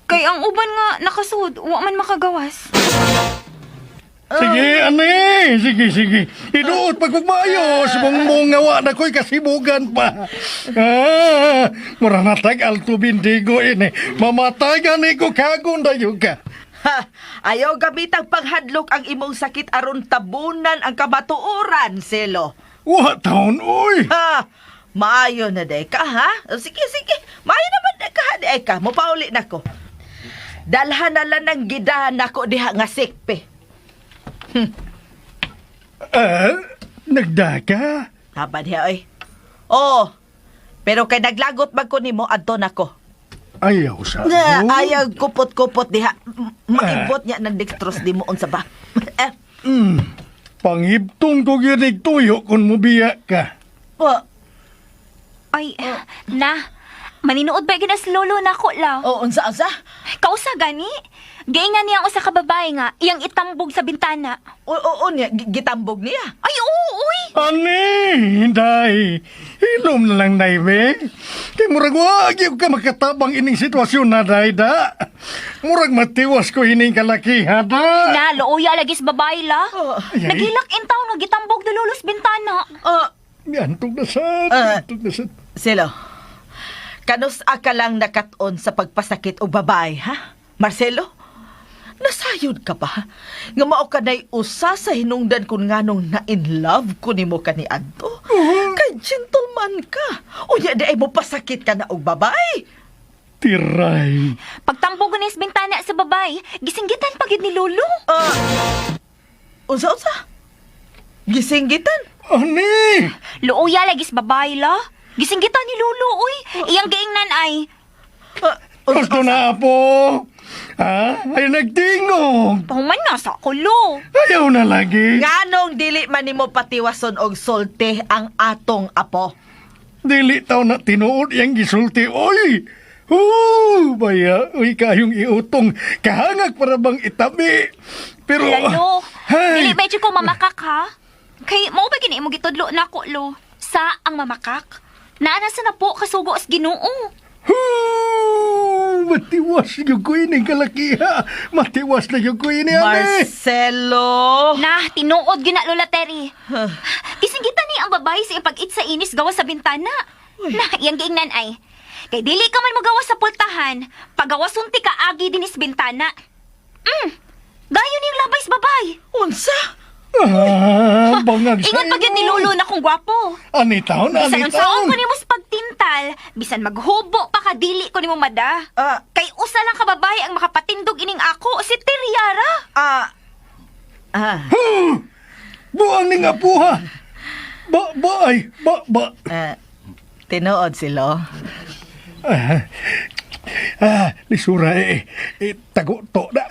Kay ang uban nga nakasud, wa man makagawas. Sige, ane. Sige, sige. Iduot pagpagmayos. Bongbong nga wa na ko'y kasibugan pa. Ah, mura na tag alto bindigo ini. Mamatay gani ko kagon dayo ka. Ha, ayaw gamitang panghadlok ang imong sakit aron tabunan ang kamatuoran, Selo. Wa taon, oy. Ha, maayo na day ka, ha? O, sige, sige. Maayo naman day ka, ha, day ka. Mupauli na ko. Dalhan na lang ng gidahan nako diha nga sikpe. Ah, nagdaka. Tama diha, oy. Oo. Pero kay naglagot man ko nimo adto nako. Ayaw sa Nga, ayaw kupot-kupot diha. Maibot niya ng dextrose di mo unsa ba. Eh, Pangibtong ko gyud tuyo kung mubiya ka. oh, Ay, na. Maninood ba ginas lolo nako la? oh, unsa unsa? Kausa gani? Giingan niya ang usa ka babae nga iyang itambog sa bintana. O, oo, niya, gitambog niya. Ay, oo, uy. Ani, day. Hilom na lang, day, be. Kay murag wa gyud ka makatabang ining sitwasyon na, day, da. Murag matiwas ko ining kalakihan, da. Na, looya lagi sa babae la. Oh. Ay, ay. Nagilak in town nga gitambog ni lolo sa bintana. Oh, Miantog na sad, Ah. miantog na sad. Silo, kanus ka lang nakat-on sa pagpasakit og babae, ha? Marcelo, nasayod ka ba? Nga mao ka na'y usa sa hinungdan kung nganong na in love ko nimo kaniadto. Kay gentleman ka. Unya di ay mo pasakit ka na og babae. Tiray. Pagtambog ni sa bintana sa babae, gisinggitan pa gid ni lolo. Ah, unsa unsa? Gisinggitan? Ani! Looya lagi sa babae la. Gisinggitan ni lolo, uy. Iyang giingnan ay. Ah, unsa, Gusto na po. Ha? Ay nagtingog. Pahuman na sa kulo. Ayaw na lagi. Nganong dili man nimo patiwason og solte ang atong apo? Dili taw na tinuod yang gisulti. Oy! Baya, uy, kayong iutong. Kahangag para bang itabi. Pero, Lalo, Hey! dili medyo ko mamakak ha. Kay mao ba gini imong gitudlo nako lo? Sa ang mamakak. Naa na sa na po kasugo as Ginoo. Huu! Matiwas yung ko ini kalakiha. Matiwas na yung ko ini, ane. Marcelo! Na, tinuod gyud na Lola Terry. Gisinggitan ni ang babae sa ipag-it sa inis gawas sa bintana. Na, iyang giingnan ay. Kay dili ka man magawas sa pultahan, pagawasun ti ka agi dinis bintana. Dayon niyang labay sa babay. Unsa? Ah, bangag sa Ingon pa gyud ni Lolo na kung gwapo. Ani taon, Bisan ani unsaon taon. ko nimo sa pagtintal, bisan maghubo pa ka dili ko nimo mada. Ah. Kay usa lang ka babae ang makapatindog ining ako, si Teriara. Ah. Ah. Buang ni nga puha. Ba, ba, ay, ba, ba. Ah, tinuod sila. Ah, ah, lisura eh. Eh, tago to na.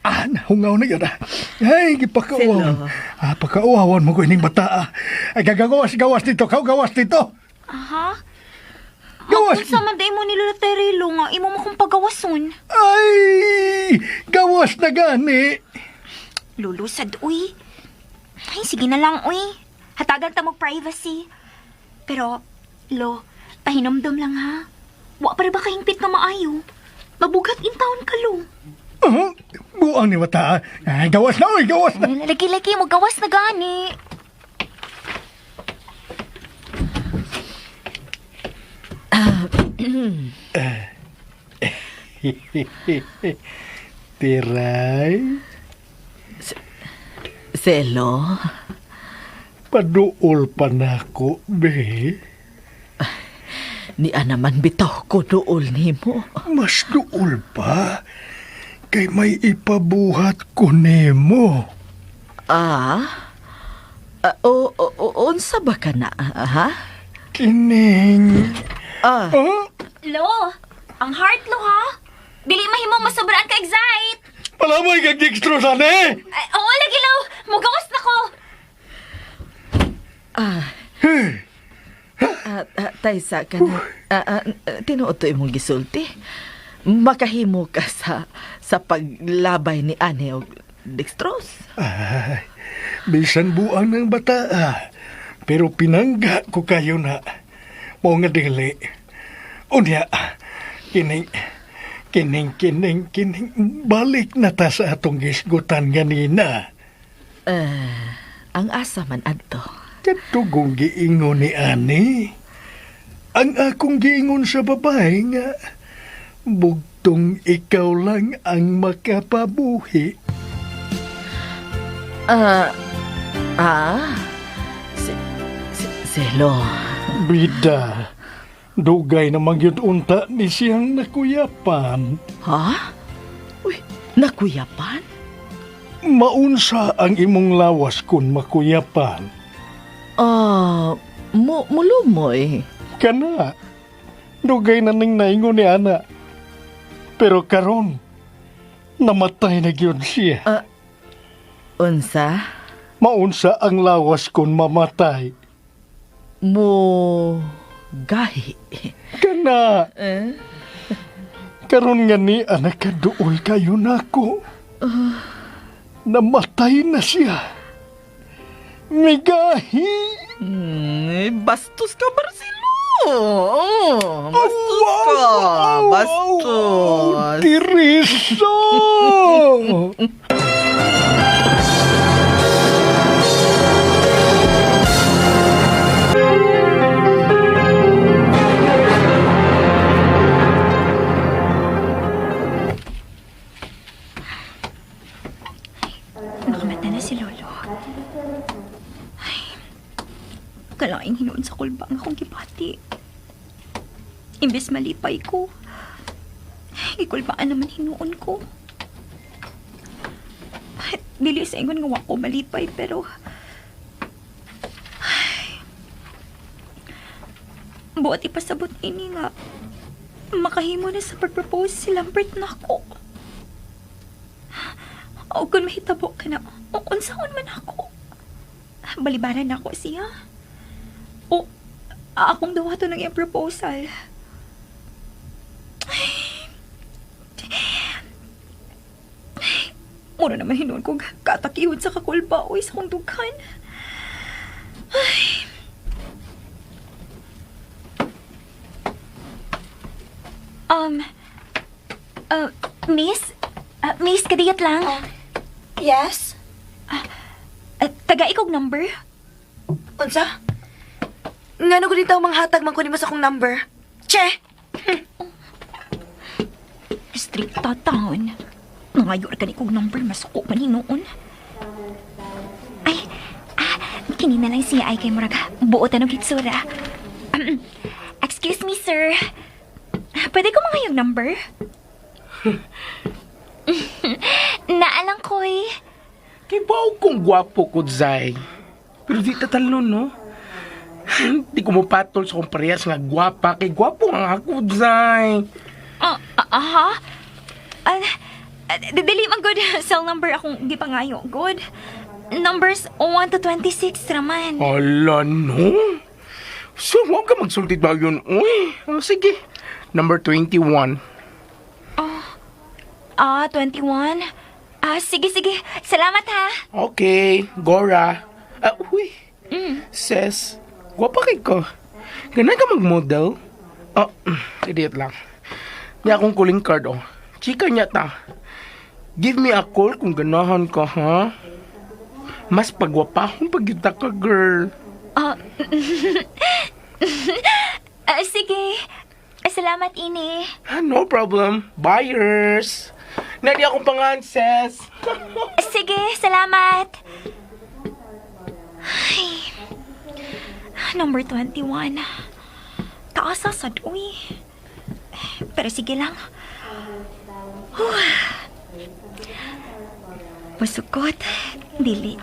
Ah, nahungaw na yun ah. Ay, gipakauwawan. Silo. Ah, pakauwawan mo ko ining bata ah. Ay, gagawas, gawas dito, kau gawas dito. Aha. Gawas. Magunsa man day mo ni Lola Terry lo nga imo mo kong pagawason. Ay, gawas na gani. Lolo sad uy. Ay sige na lang uy. Hatagan ta mo privacy. Pero lo, pahinomdom lang ha. Wa pa ra ba kahingpit nga maayo? Mabugat in town ka lo. Ah, buang ni bata. Ah. Ay, gawas na, oy, gawas na. Lagi-lagi mo gawas na gani. Tiray, Selo? paduol pa na ako, be. Ni naman bitaw ko duol nimo. Mas duol pa. Kay may ipabuhat ko nimo. Ah? Ah, o, o, o- unsa ba ka na, ha? Kining. Ah, Ah, Lo, ang heart lo ha. Dili mahimong masobraan ka excite. palamoy kag dextrose ane. Ay, oo lagi lo, mugawas na ko. ah, ah, ah, Taysa ka na. Ah, ah, tinuod to imong gisulti. Makahimo ka sa paglabay ni Ane og dextrose. Ay, bisan buang ng bata. Ah. Pero pinangga ko kayo na. Mao nga dili. Unya, kining, kining, kining, kining, balik na ta sa atong gisgutan ganina. Eh, ang asa man adto. Kadtugong giingon ni ani. Ang akong giingon sa babae nga, bugtong ikaw lang ang makapabuhi. Ah, ah, si, si, Selo. Bida, dugay namang yun unta ni siyang nakuyapan. Ha? Uy, nakuyapan? Maunsa ang imong lawas kun makuyapan. Ah, mo mulumoy. Kana, dugay na ning naingon ni ana. Pero karon, namatay na gyud siya. Unsa? Maunsa ang lawas kun mamatay. Mo gahi. Kana, Eh? karon nga ni anak kaduol kayo nako. Namatay na siya. Migahi. Bastos ka, Marcelo. Oh, bastos ka. Bastos. Teresa! Nakamata na si Lolo. Ay, kalaing hinuon sa kulba ang akong gibati. Imbes malipay ko, gikulbaan naman hinuon ko. Ay, dili sa ingon nga wa ko malipay pero... Ay, buot ipasabot ini nga makahimo na sa pag-propose si Lambert nako. O kung mahitabo ka na, o unsaon man ako. Balibaran ako siya. O akong dawato ng iyang proposal. Mura naman hinuon kog katakihod sa kakulba oy sa kong dughan. Ay. Um, Miss? Miss, kadiyot lang. Yes? Taga ikog number? Unsa? Ngano ko dito manghatag man ko nimo sa akong number? Che! Strikta taon. Nangayo ra kani kog number, masuko man hinuon. Ay, kini na lang siya ay kay murag buot og hitsura. Excuse me, sir. Pwede ko mga yung number? Naalang ko eh. Kay bao kong gwapo ko, Zay. Pero di tatalon, no? Di ko mapatol sa kong parehas nga gwapa. Kay gwapo nga ako, Zay. Ah, aha. Dili man good cell number akong gipangayo. Good. Numbers 1 to 26 raman. Ala, no? So, huwag ka magsultit ba yun? Uy, oh, sige. Number 21. 21. Sige, sige. Salamat ha. Okay, Gora. Uy. Sis, gwapa kay ko. Ganun ka mag-model? Oh, idiot lang. Niya akong calling card, oh. Chika niya ta. Give me a call kung ganahan ka, ha? Mas pagwapahon pag kita ka, girl. Sige. Salamat, ini. No problem. Buyers. Nadi akong pangan, sis. Sige, salamat. Ay. Number 21. Taas sa sad, uy. Pero sige lang. Huh. Musugot, dili.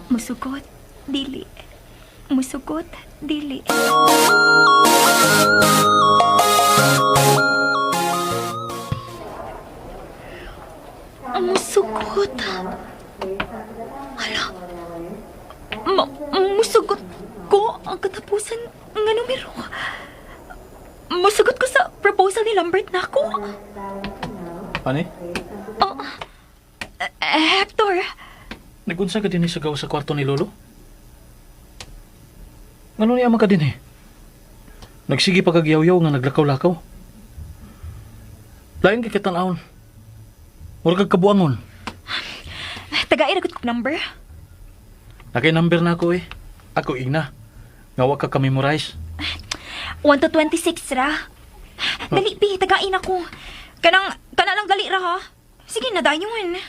Musugot, dili. Musugot, dili. Musugot. Hala. Musugot ko ang katapusan nga numero. Musugot ko sa proposal ni Lambert na ako. Ani? Oh, Hector, Nagunsa ka din sa gawa sa kwarto ni Lolo? Ngano niya man ka din eh? Nagsige pa kag yaw-yaw nga naglakaw-lakaw. Lain kay katanawon. Mura kag kabuangon. Tagay ra gud kog number. Nakay number na ako eh. Ako igna. Nga wa ka ka-memorize. 1 to 26 ra. Dali, pi, tagain ako. Kanang, kana lang dali ra ha. Sige na, dayon.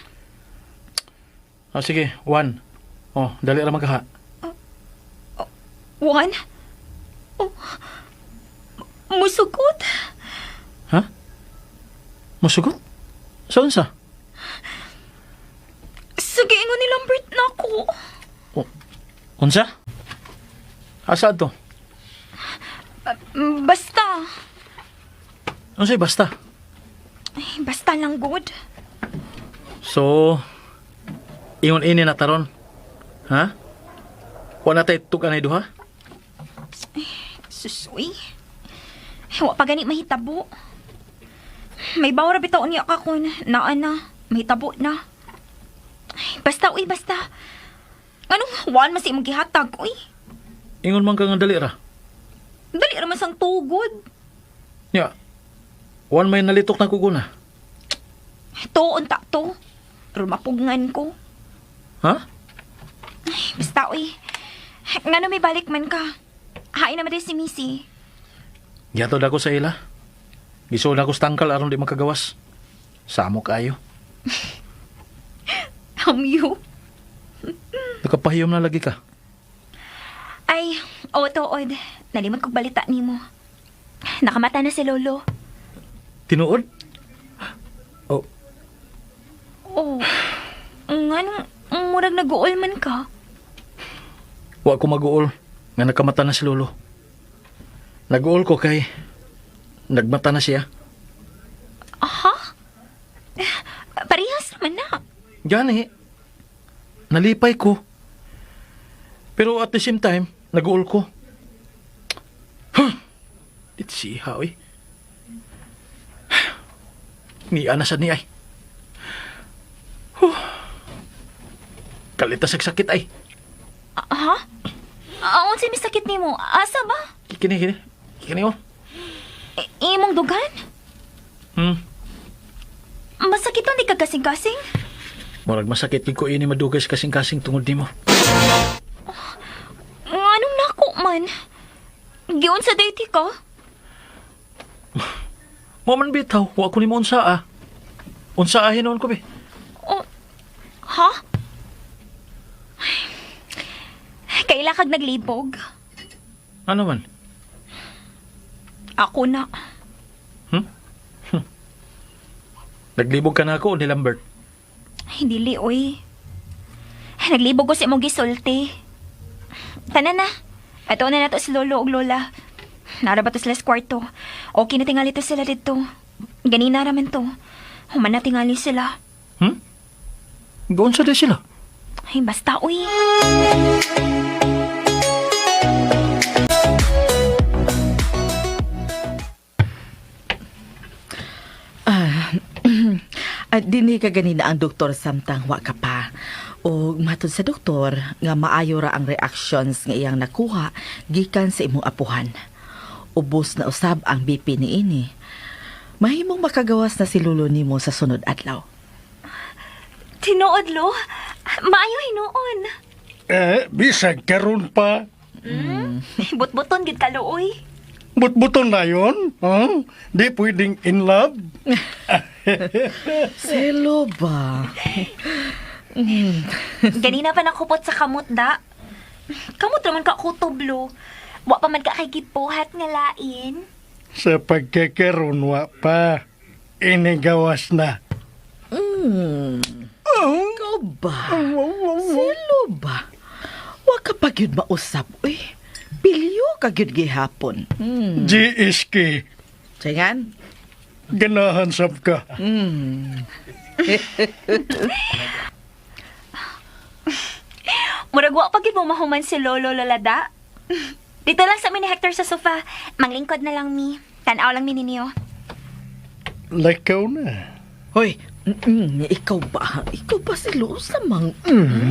Sige, one. Oh, dali ra magkaha. One? Oh, musugot. Ha? Musugot? Sa unsa? Sige, ingon ni Lambert na ako. Oh, unsa? Asa to? Basta. Unsay basta? Ay, basta lang, good. So, ingon ini na taron. Ha? Wa na tay tug-anay duha? Susoy. Wa pa gani mahitabo. May bawra bitaw niya ka kun naa na, mahitabo na. Ay, basta uy, basta. Anong one mas imong gihatag uy? Ingon man ka nga dali ra. Dali ra man sang tugod. Ya. One may nalitok na kuguna. To unta to. Pero mapugngan ko. Ha? Ay, basta uy. Ngano may balik man ka? Hain naman din si Missy. Gihatod ako sa ila. Gisuod ako sa tangkal aron di makagawas. Samo kaayo. Hamyo. Nakapahiyom na lagi ka. Ay, oo tuod. Nalimot kog balita nimo. Nakamata na si Lolo. Tinuod? Oh, Oh. Nganong murag nag-uol man ka? wa ko mag-uol nga nakamata na si Lolo. Nag-uol ko kay nagmata na siya. Aha? Eh, parehas naman na. Gani, nalipay ko. Pero at the same time, nag-uol ko. Huh! Dit siya, oy. Ni ana sad ni ay. Huh. Kalita sa sakit ay. Ha? Unsa may sakit nimo? Asa ba? Kini kini. Kini oh. Imong dugan? Masakit di ka kasing-kasing? Murag masakit gid ko ini madugay sa kasing-kasing tungod nimo. Anong nako man? Giun sa date ka? Mo man bitaw, wa ko nimo unsa ah. Unsa ah hinuon ko be. Oh, ha? Ay, kaila kag naglibog? Ano man? Ako na. Naglibog ka na ako ni Lambert. Ay, dili, oy. Naglibog ko sa imong gisulti. Tanan na. Ato na nato si Lolo ug Lola. Nara ba to sila sa kwarto? Okay na tingali to sila dito. Ganina raman to. Human na tingali sila. Goon sa di sila. Ay, basta, uy. Dinhi ka ganina ang doktor samtang wa ka pa. O matod sa doktor nga maayo ra ang reactions nga iyang nakuha gikan sa imong apuhan. Ubos na usab ang BP niini. Mahimong makagawas na si lulo nimo sa sunod adlaw. Tinuod, Lo. Maayo hinuon. Eh, bisag karon pa. Butbuton gid ka, Lo, uy. Butbuton na yun. Huh? Di pwedeng in love. Selo ba? Ganina pa nakupot sa kamot, da. Kamot raman ka kutob, Lo. Wa pa man ka kay gipuhat nga lain. Sa pagkakaroon wa pa. Inigawas na. Ikaw ba? Selo ba? Wa ka pa gyud mausap, uy. Pilyo ka gyud gihapon. GSK. Tingan? Ganahan sab ka. Murag wa pa gid mo mahuman si Lolo Lola da. Dito lang sa mi ni Hector sa sofa. Manglingkod na lang mi. Tan-aw lang mi ninyo. Lakaw na. Hoy, ikaw ba? Ikaw ba si Luz namang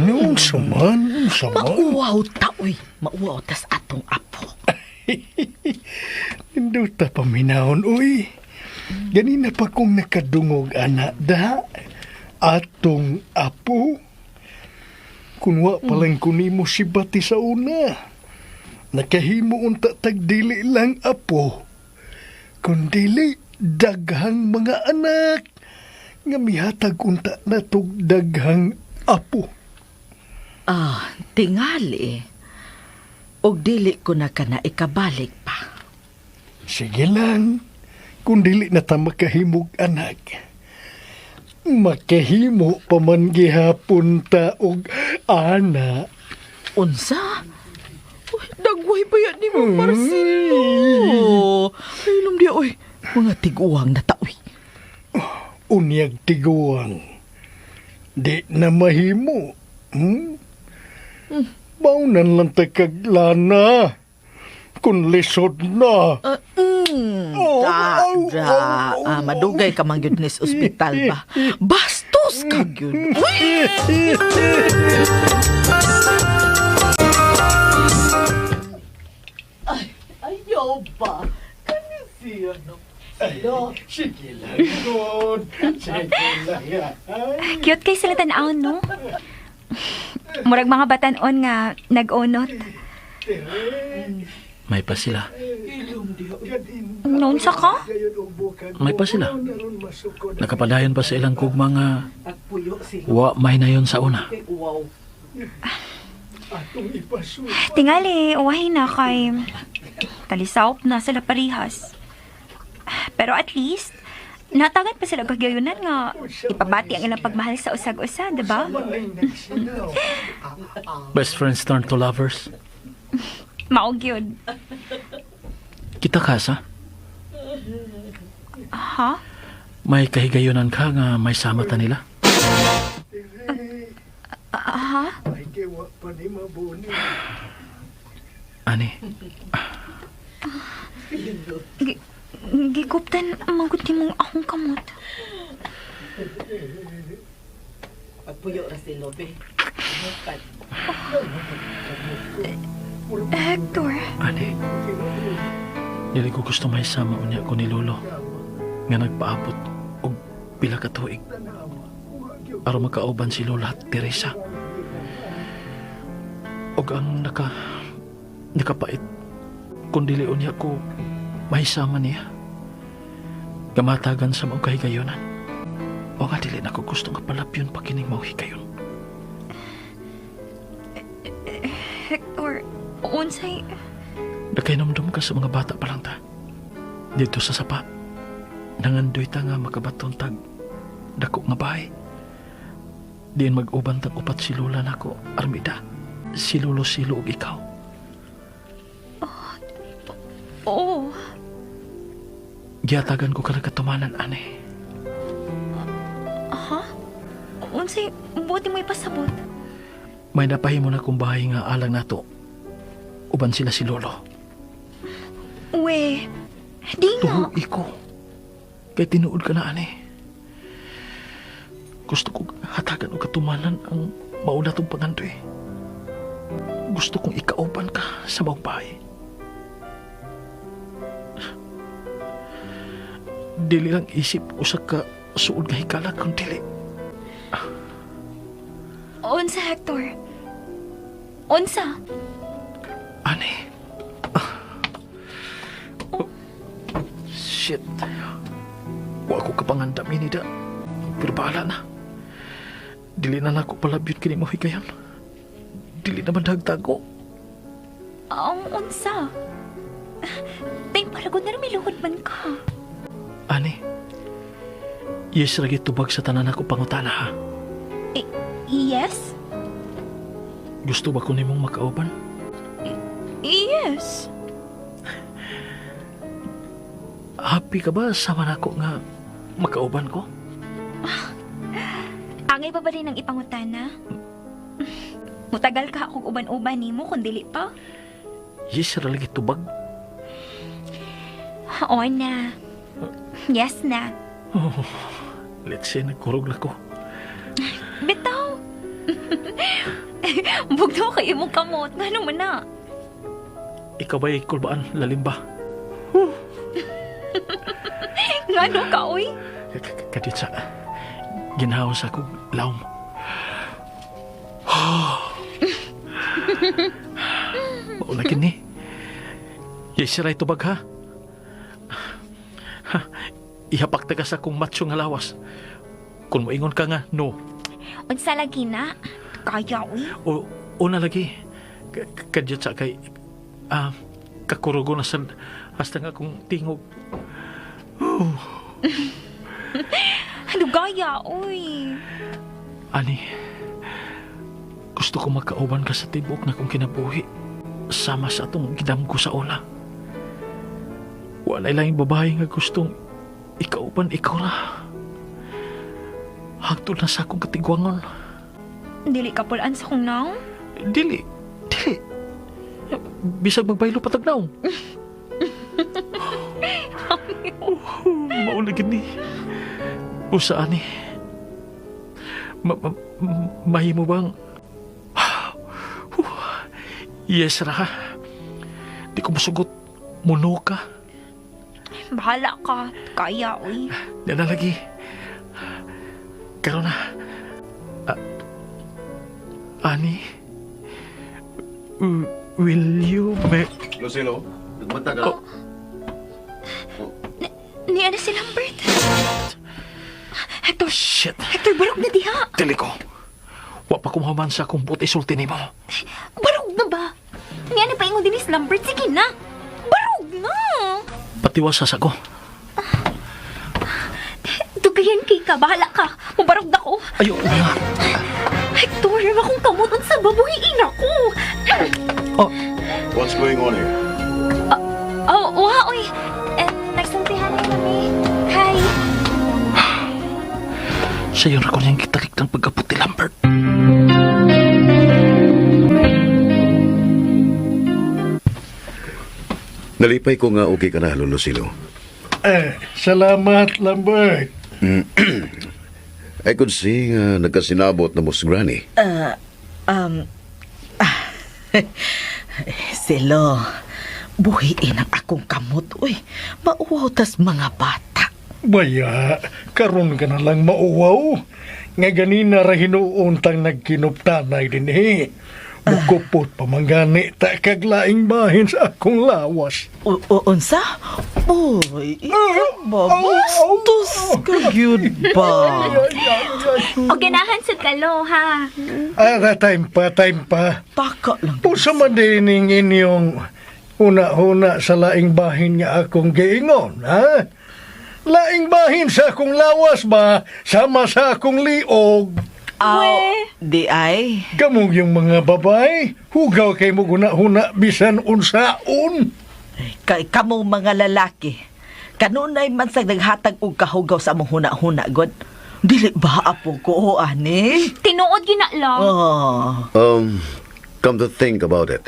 Unsa man, unsa man. mauwaw ta, uy. Mauwaw tas atong apo. Induta paminahon, uy. Ganina pa kong nakadungog, ana, da. Atong apo. Kung wa palang kunimo si Bati sa una. Nakahimo unta tagdili lang apo. Kung dili, daghang mga anak. Nga mihatag unta na tog daghang apo. Ah, tingali. Og dili ko na kana ikabalik pa. Sige lang, kung dili na ta makahimog anak. Makahimo pa man gihapon ta og ana. Unsa? Uy, dagway ba yan ni mo, Marcelo? Ay, ilom di, uy. Mga tiguang na ta, uy. Unyag tiguang. Di na mahimo. Baunan lang ta kag lana. Kung lisod na. Oh, Da, oh, da. oh, oh, Ah, madugay ka man gyud ni sa ospital ba? Bastos ka gyud. Uy! Ay, ayaw ba? Kani siya no? Sige lang, God. Sige lang. Ay. Cute kay sila tan-aw, no? Murag mga batan-on nga nag-onot. May pa sila. Noon sa ka? May pa sila. Nakapadayon pa sa ilang kugma nga wa may na yun sa una. Tingali, uwahin na kay talisawp na sila parihas. Pero at least, natagan pa sila kagayunan nga ipabati ang ilang pagmahal sa usag-usa, di ba? Best friends turn to lovers. Maog yun. Kita ka sa? Ha? May kahigayunan ka nga may sama ta nila. Ha? Ani, Giguptan, maguti mong akong kamot. Pagpuyo ra si Lobe. Hector, Ani, dili ko gusto may sama unya ko ni Lolo nga nagpaabot og pila ka tuig aron makauban si Lola at Teresa. Og ang nakapait kung dili unya ko mahisama niya. Gamatagan sa mga kahigayonan. O nga dili na ko gusto nga palapyon pa kining mao higayon. Hector, unsay? Nakainomdom ka sa mga bata pa lang ta. Dito sa sapa, nangandoy ta nga makabaton tag dako nga bahay. Diin mag-uban tag upat si Lola nako, Armida. Si Lolo Silo ug ikaw. Oo. Gihatagan ko ka katumanan, ane. Ha? Unsay buti mo ipasabot? May napahimo na kong bahay nga alang nato. Uban sila si Lolo. We, di nga. Tuho iko. Kay tinuod ka na, ane. Gusto ko hatagan og katumanan ang mauna tong pangandoy. Gusto kong ikauban ka sa maong bahay. Dili lang isip usa ka suod nga hikala kung dili. Unsa, Hector? Unsa? Ane. Oh, shit. Wa ko kapangandam ini da. Pero bahala na. Dili na nako palabyot kini mo higayon. Dili na man dagtago. Ang unsa? Tay, paragon na miluhod man ka. Ani. Yes, lagi tubag sa tanan ako pangutana ha. Yes? Gusto ba ko nimong makauban? Yes. Happy ka ba sama nako nga makauban ko? Angay pa ba rin ang ipangutana? Mutagal ka akong uban-uban nimo kung dili pa. Yes, ra lagi tubag. Oo na. Yes na. Oh, let's say nagkurog na ko. Bitaw. Bugto kay imong kamot. Ngano man na? Ikaw ba'y kulbaan? Lalim ba? Ngano ka, oy? Kaditsa, ginhawa sa akong lawm. Mauna kini. Yes, siray tubag ha. Ha, ihapak ta ka sa akong macho nga lawas. Kung moingon ka nga, no. Unsa lagi na? Kaya, oy. O, una lagi. Kaditsa kay, kakurugo na sa, hasta nga akong tingog. Oh. Ano gaya, oy? Ani, gusto ko magkauban ka sa tibok na kong kinabuhi. Sama sa atong gidamgo sa una. Walay lang yung babae nga gustong ikauban, ikaw ra. Hangtod na sa akong katigwangon. Dili ka pulaan sa kong naong? Dili, dili. Bisag magbaylo patag naong. Mauna gini. Usa ani. Mahimo bang Yes ra. Di ko musugot. Muno ka. Bahala ka. Kaya, oy. Di na lagi. Karon na. Ani, will you Lucilo, nagmata ka? Oh. Ni ano si Lambert? Hector! Shit! Hector, barog na diha! Dili ko. Wa pa kumaman sa akong buti sulti nimo. Barog na ba? Ni ano pa ingon din si Lambert? Sige na! Barog na! Patiwasa sa ko. Dugayan kay ka. Bahala ka. Mubarog na ko. Ayo na. Hector, akong kamot sa babuhiin ako. Oh. What's going on here? Oh, wa, oy. And nagsultihan na kami. Hi. Sayo ra ko niyang gitalik ng pagkapot ni Lambert. Nalipay ko nga okay ka na, Lolo Silo. Eh, salamat, Lambert. I could see nga nagkasinabot na mo si Granny. Silo, buhiin ang akong kamot, uy. Mauwaw tas mga bata. Baya, karon ka na lang mauwaw. Nga ganina ra hinuon tang nagkinuptanay din eh. Mukupot pa manggani ta kaglaing bahin sa akong lawas. O, unsa? Uy, ikaw ba? Bastos ka gyud ba? O ganahan sa kalo, ha? Ah, time pa, time pa. Taka lang. Pusa man din ning inyong una-una sa laing bahin nga akong giingon, ha? Laing bahin sa akong lawas ba, sama sa akong liog. Aw, di ay. Kamong yung mga babae, hugaw kay mo guna-huna bisan unsaon. Kay kamo mga lalaki. Kanunay man sa naghatag og kahugaw sa among huna-huna, god. Dili ba apo ko, o ani? Tinuod gina lang. Oh. Come to think about it,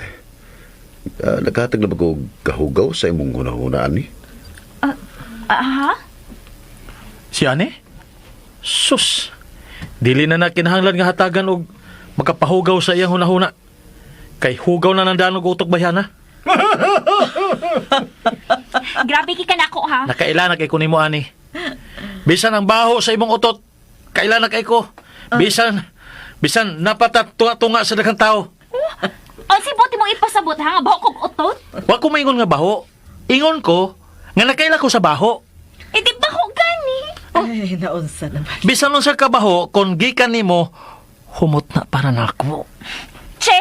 naghatag na ba ko kahugaw sa imong hunahunaan ni? Ah, ha? Si ane? Sus. Dili na na kinahanglan nga hatagan og makapahugaw sa iyang hunahuna. Kay hugaw na nang daan og utok bayana. Grabe ki ka nako, ha? Nakaila na kay kunimo ani. Bisan ang baho sa imong utot, kaila na kay ko. Bisan bisan napatat tunga sa daghang tao. O si buti mong ipasabot, ha? Nga baho kog utot? Wa ko maingon nga baho. Ingon ko nga nakaila ko sa baho. Eh, di baho gani. Ay, naunsa naman. Bisan unsa ka baho kon gikan nimo humot na para nako. Che!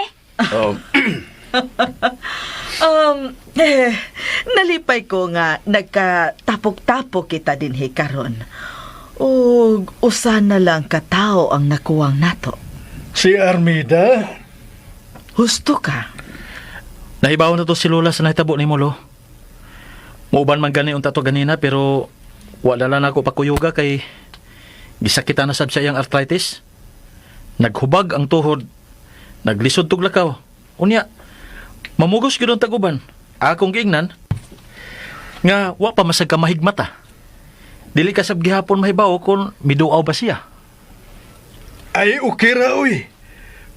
Eh, nalipay ko nga nagkatapok-tapok kita din karon. Og usa na lang katao ang nakuwang nato. Si Armida, Husto ka. Nahibaw na to si Lola sa nahitabo nimo lo. Muuban man gani unta to ganina pero wala lang ako pakuyuga kay gisakitan na sab sa iyang arthritis. Naghubag ang tuhod. Naglisod tug lakaw. Unya, mamugos gyud ang taguban. Akong giingnan nga wa pa masag ka mahigmata. Dili ka sab gihapon mahibaw kung miduaw ba siya. Ay okay ra oy.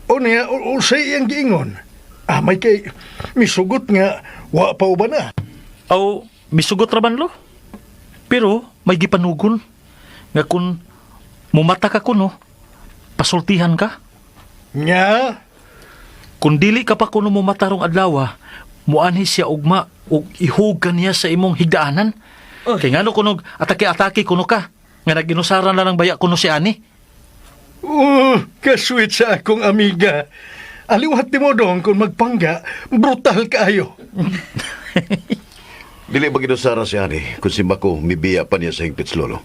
O niya, unsay iyang giingon. Ah, may kay misugot nga wa pa uban na. Aw, misugot ra man lo. Pero may gipanugon nga kun mumata ka kuno, pasultihan ka. Nya, Kung dili ka pa kuno mumata rong adlaw, muanhi siya ugma ug ihug ka niya sa imong higdaanan. Kay ngano kuno atake-atake kuno ka nga naginusaran na lang baya kuno si ani. oh, kasweet sa akong amiga. Aliwat ni mo dong kung magpangga, brutal kaayo. Dili ba ginusara si Ani kung si Mako mibiya pa niya sa hingpit lolo.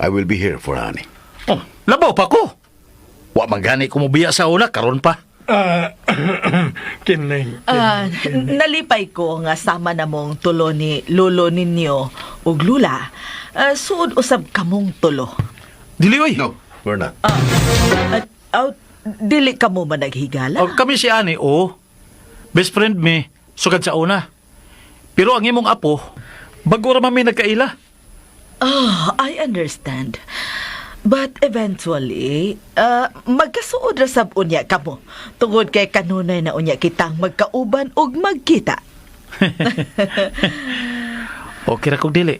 I will be here for Ani. Oh, labaw pa ko. Wa man gani ko mobiya sa una karon pa. Ah, kining. Ah, nalipay ko nga sama na mong tulo ni lolo ninyo ug lula. Ah, suod usab kamong tulo. Dili oy. No, we're not. At aw, dili kamo man naghigala. Oh, kami si ani oh. Best friend mi sukad sa una. Pero ang imong apo, bago ra man mi nagkaila. Ah, I understand. But eventually, magkasuod ra sab unya kamo. Tungod kay kanunay na unya kitang magkauban ug magkita. Okay ra kog dili.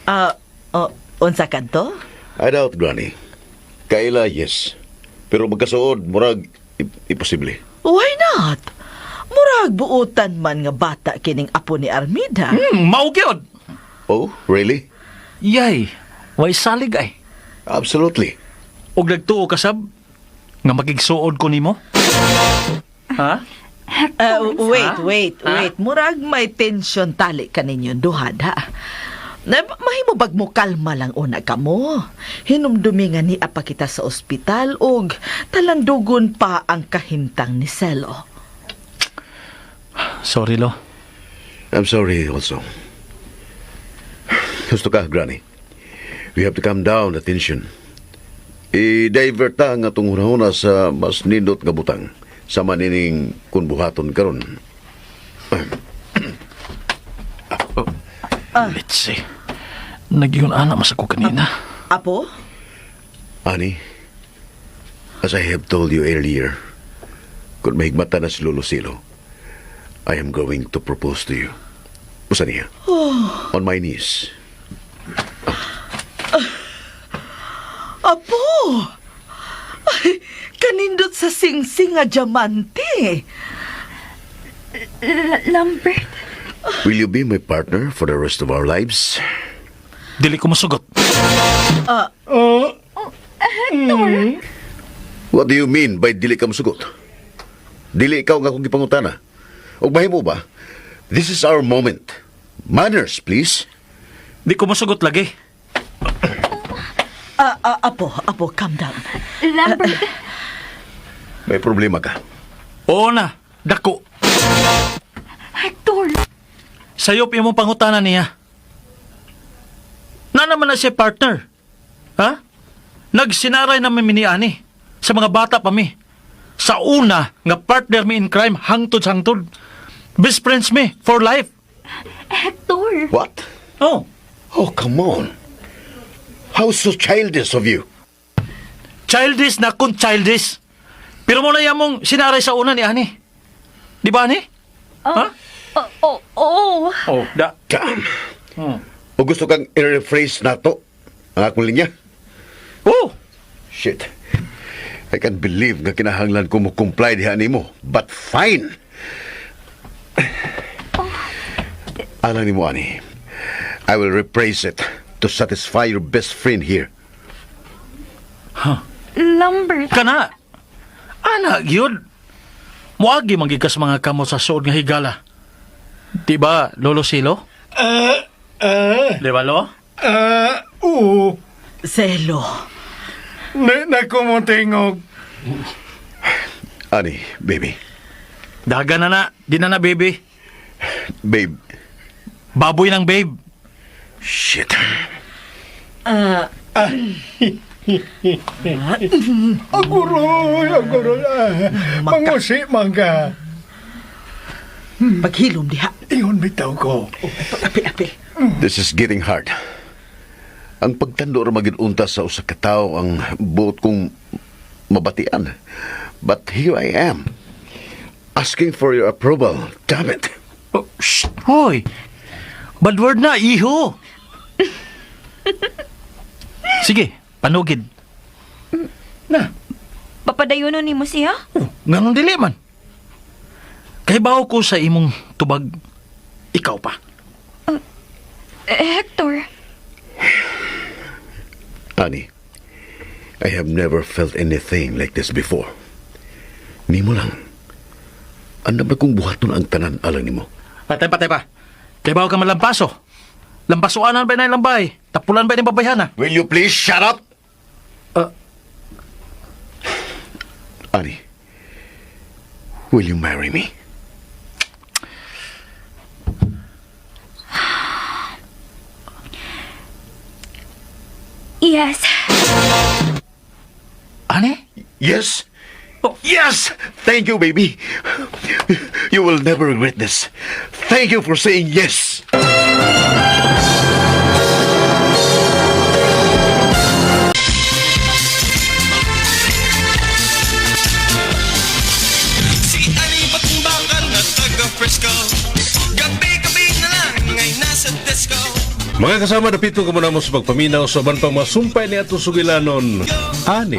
Ah, oh, unsa kadto? I doubt, Granny. Kaila, yes. Pero magkasuod, murag, imposible. Why not? Murag buutan man nga bata kining apo ni Armida. Mao gyud. Oh, really? Yay, way salig ay. Absolutely. Og nagtuo ka sab nga magigsuod ko nimo? Ha? Wait, wait, Ha? wait. Murag may tension tali kaninyo duha da. Na, mahimo bag mo kalma lang una kamo. Hinumdumi nga ni apa kita sa ospital og talandugon pa ang kahimtang ni Selo. Sorry lo. I'm sorry also. Gusto ka, Granny. We have to calm down the tension. I-divert ta ang atong hunahuna sa mas nindot nga butang sa manining kunbuhaton karon. Let's see. Nagyun ana mas ako kanina. Apo? Ani, as I have told you earlier, Kung mahigmata na si Lolo Silo, I am going to propose to you. Usa niya? Oh. On my knees. Apo! Ay, kanindot sa singsing nga diamante. Lambert. Will you be my partner for the rest of our lives? Dili ko masugot. Hector. What do you mean by dili ka musugot? Dili ikaw nga akong gipangutana. Ug mahimo ba? This is our moment. Manners, please. Di ko masugot lagi. Ah, apo, apo, calm down. Lambert. May problema ka. Oo na, dako. Hector. Sayop imong pangutana niya. Na naman na siya partner. Ha? Nagsinaray naman mi ni ani sa mga bata pa mi. Sa una nga partner mi in crime hangtod sa hangtod. Best friends mi for life. Hector. What? Oh. Oh, come on. How so childish of you. Childish na kung childish. Pero mo na mong sinaray sa una ni ani. Di ba ani? Oh, Ha? Oh. Oh, da. Damn. O gusto kang i-rephrase na to ang akong linya? Oh. Shit. I can't believe nga kinahanglan ko mo comply diha nimo. But fine. Alang nimo ani. I will rephrase it to satisfy your best friend here. Lambert. Kana. Ana gyud. Moagi man gyud kas mga kamot sa suod nga higala. Di ba, Lolo Silo? Di ba, Lo? Ah, oo. Selo. Na, nakumotingog. Ani, baby. Daga na na. Di na na, baby. Babe. Baboy ng babe. Shit. Aguroy, aguroy. Ah, mangusi, mangga. Paghilom diha. Ingon bitaw ko. Api, api. This is getting hard. Ang pagtando ra magid unta sa usa ka tawo ang buot kong mabatian. But here I am, asking for your approval. Damn it. Oh, shh, hoy. Bad word na, iho. Sige, panugid. Na, Papadayonon nimo siya? Oh, nganong dili man. Kay bawo ko sa imong tubag, ikaw pa. Eh, Hector. Ani, I have never felt anything like this before. Nimo lang. Andam na kong buhaton ang tanan alang nimo. Patay, patay pa. Kay bawo ka malampaso. Lampasuanan ba na lambay? Tapulan ba ni babayhana? Will you please shut up? Ani, will you marry me? Yes. Ani? Yes. Oh, yes! Thank you, baby. You will never regret this. Thank you for saying yes. Si Ani Batong Bakal na taga Fresco. Gabi-gabi na lang ay nasa disco. Mga kasama, dapito ka muna mo sa pagpaminaw sa uban pang masumpay ni atong sugilanon, Ani.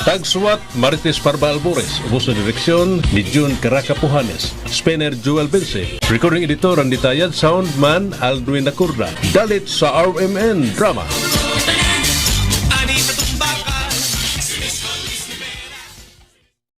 Tagsuwat, Marites Parba Albores. Ubos na direksyon ni June Caraca Puhanes. Spinner Joel Bense. Recording editor, Randy Tayad. Soundman, Aldwin Acurda. Dalit sa RMN Drama.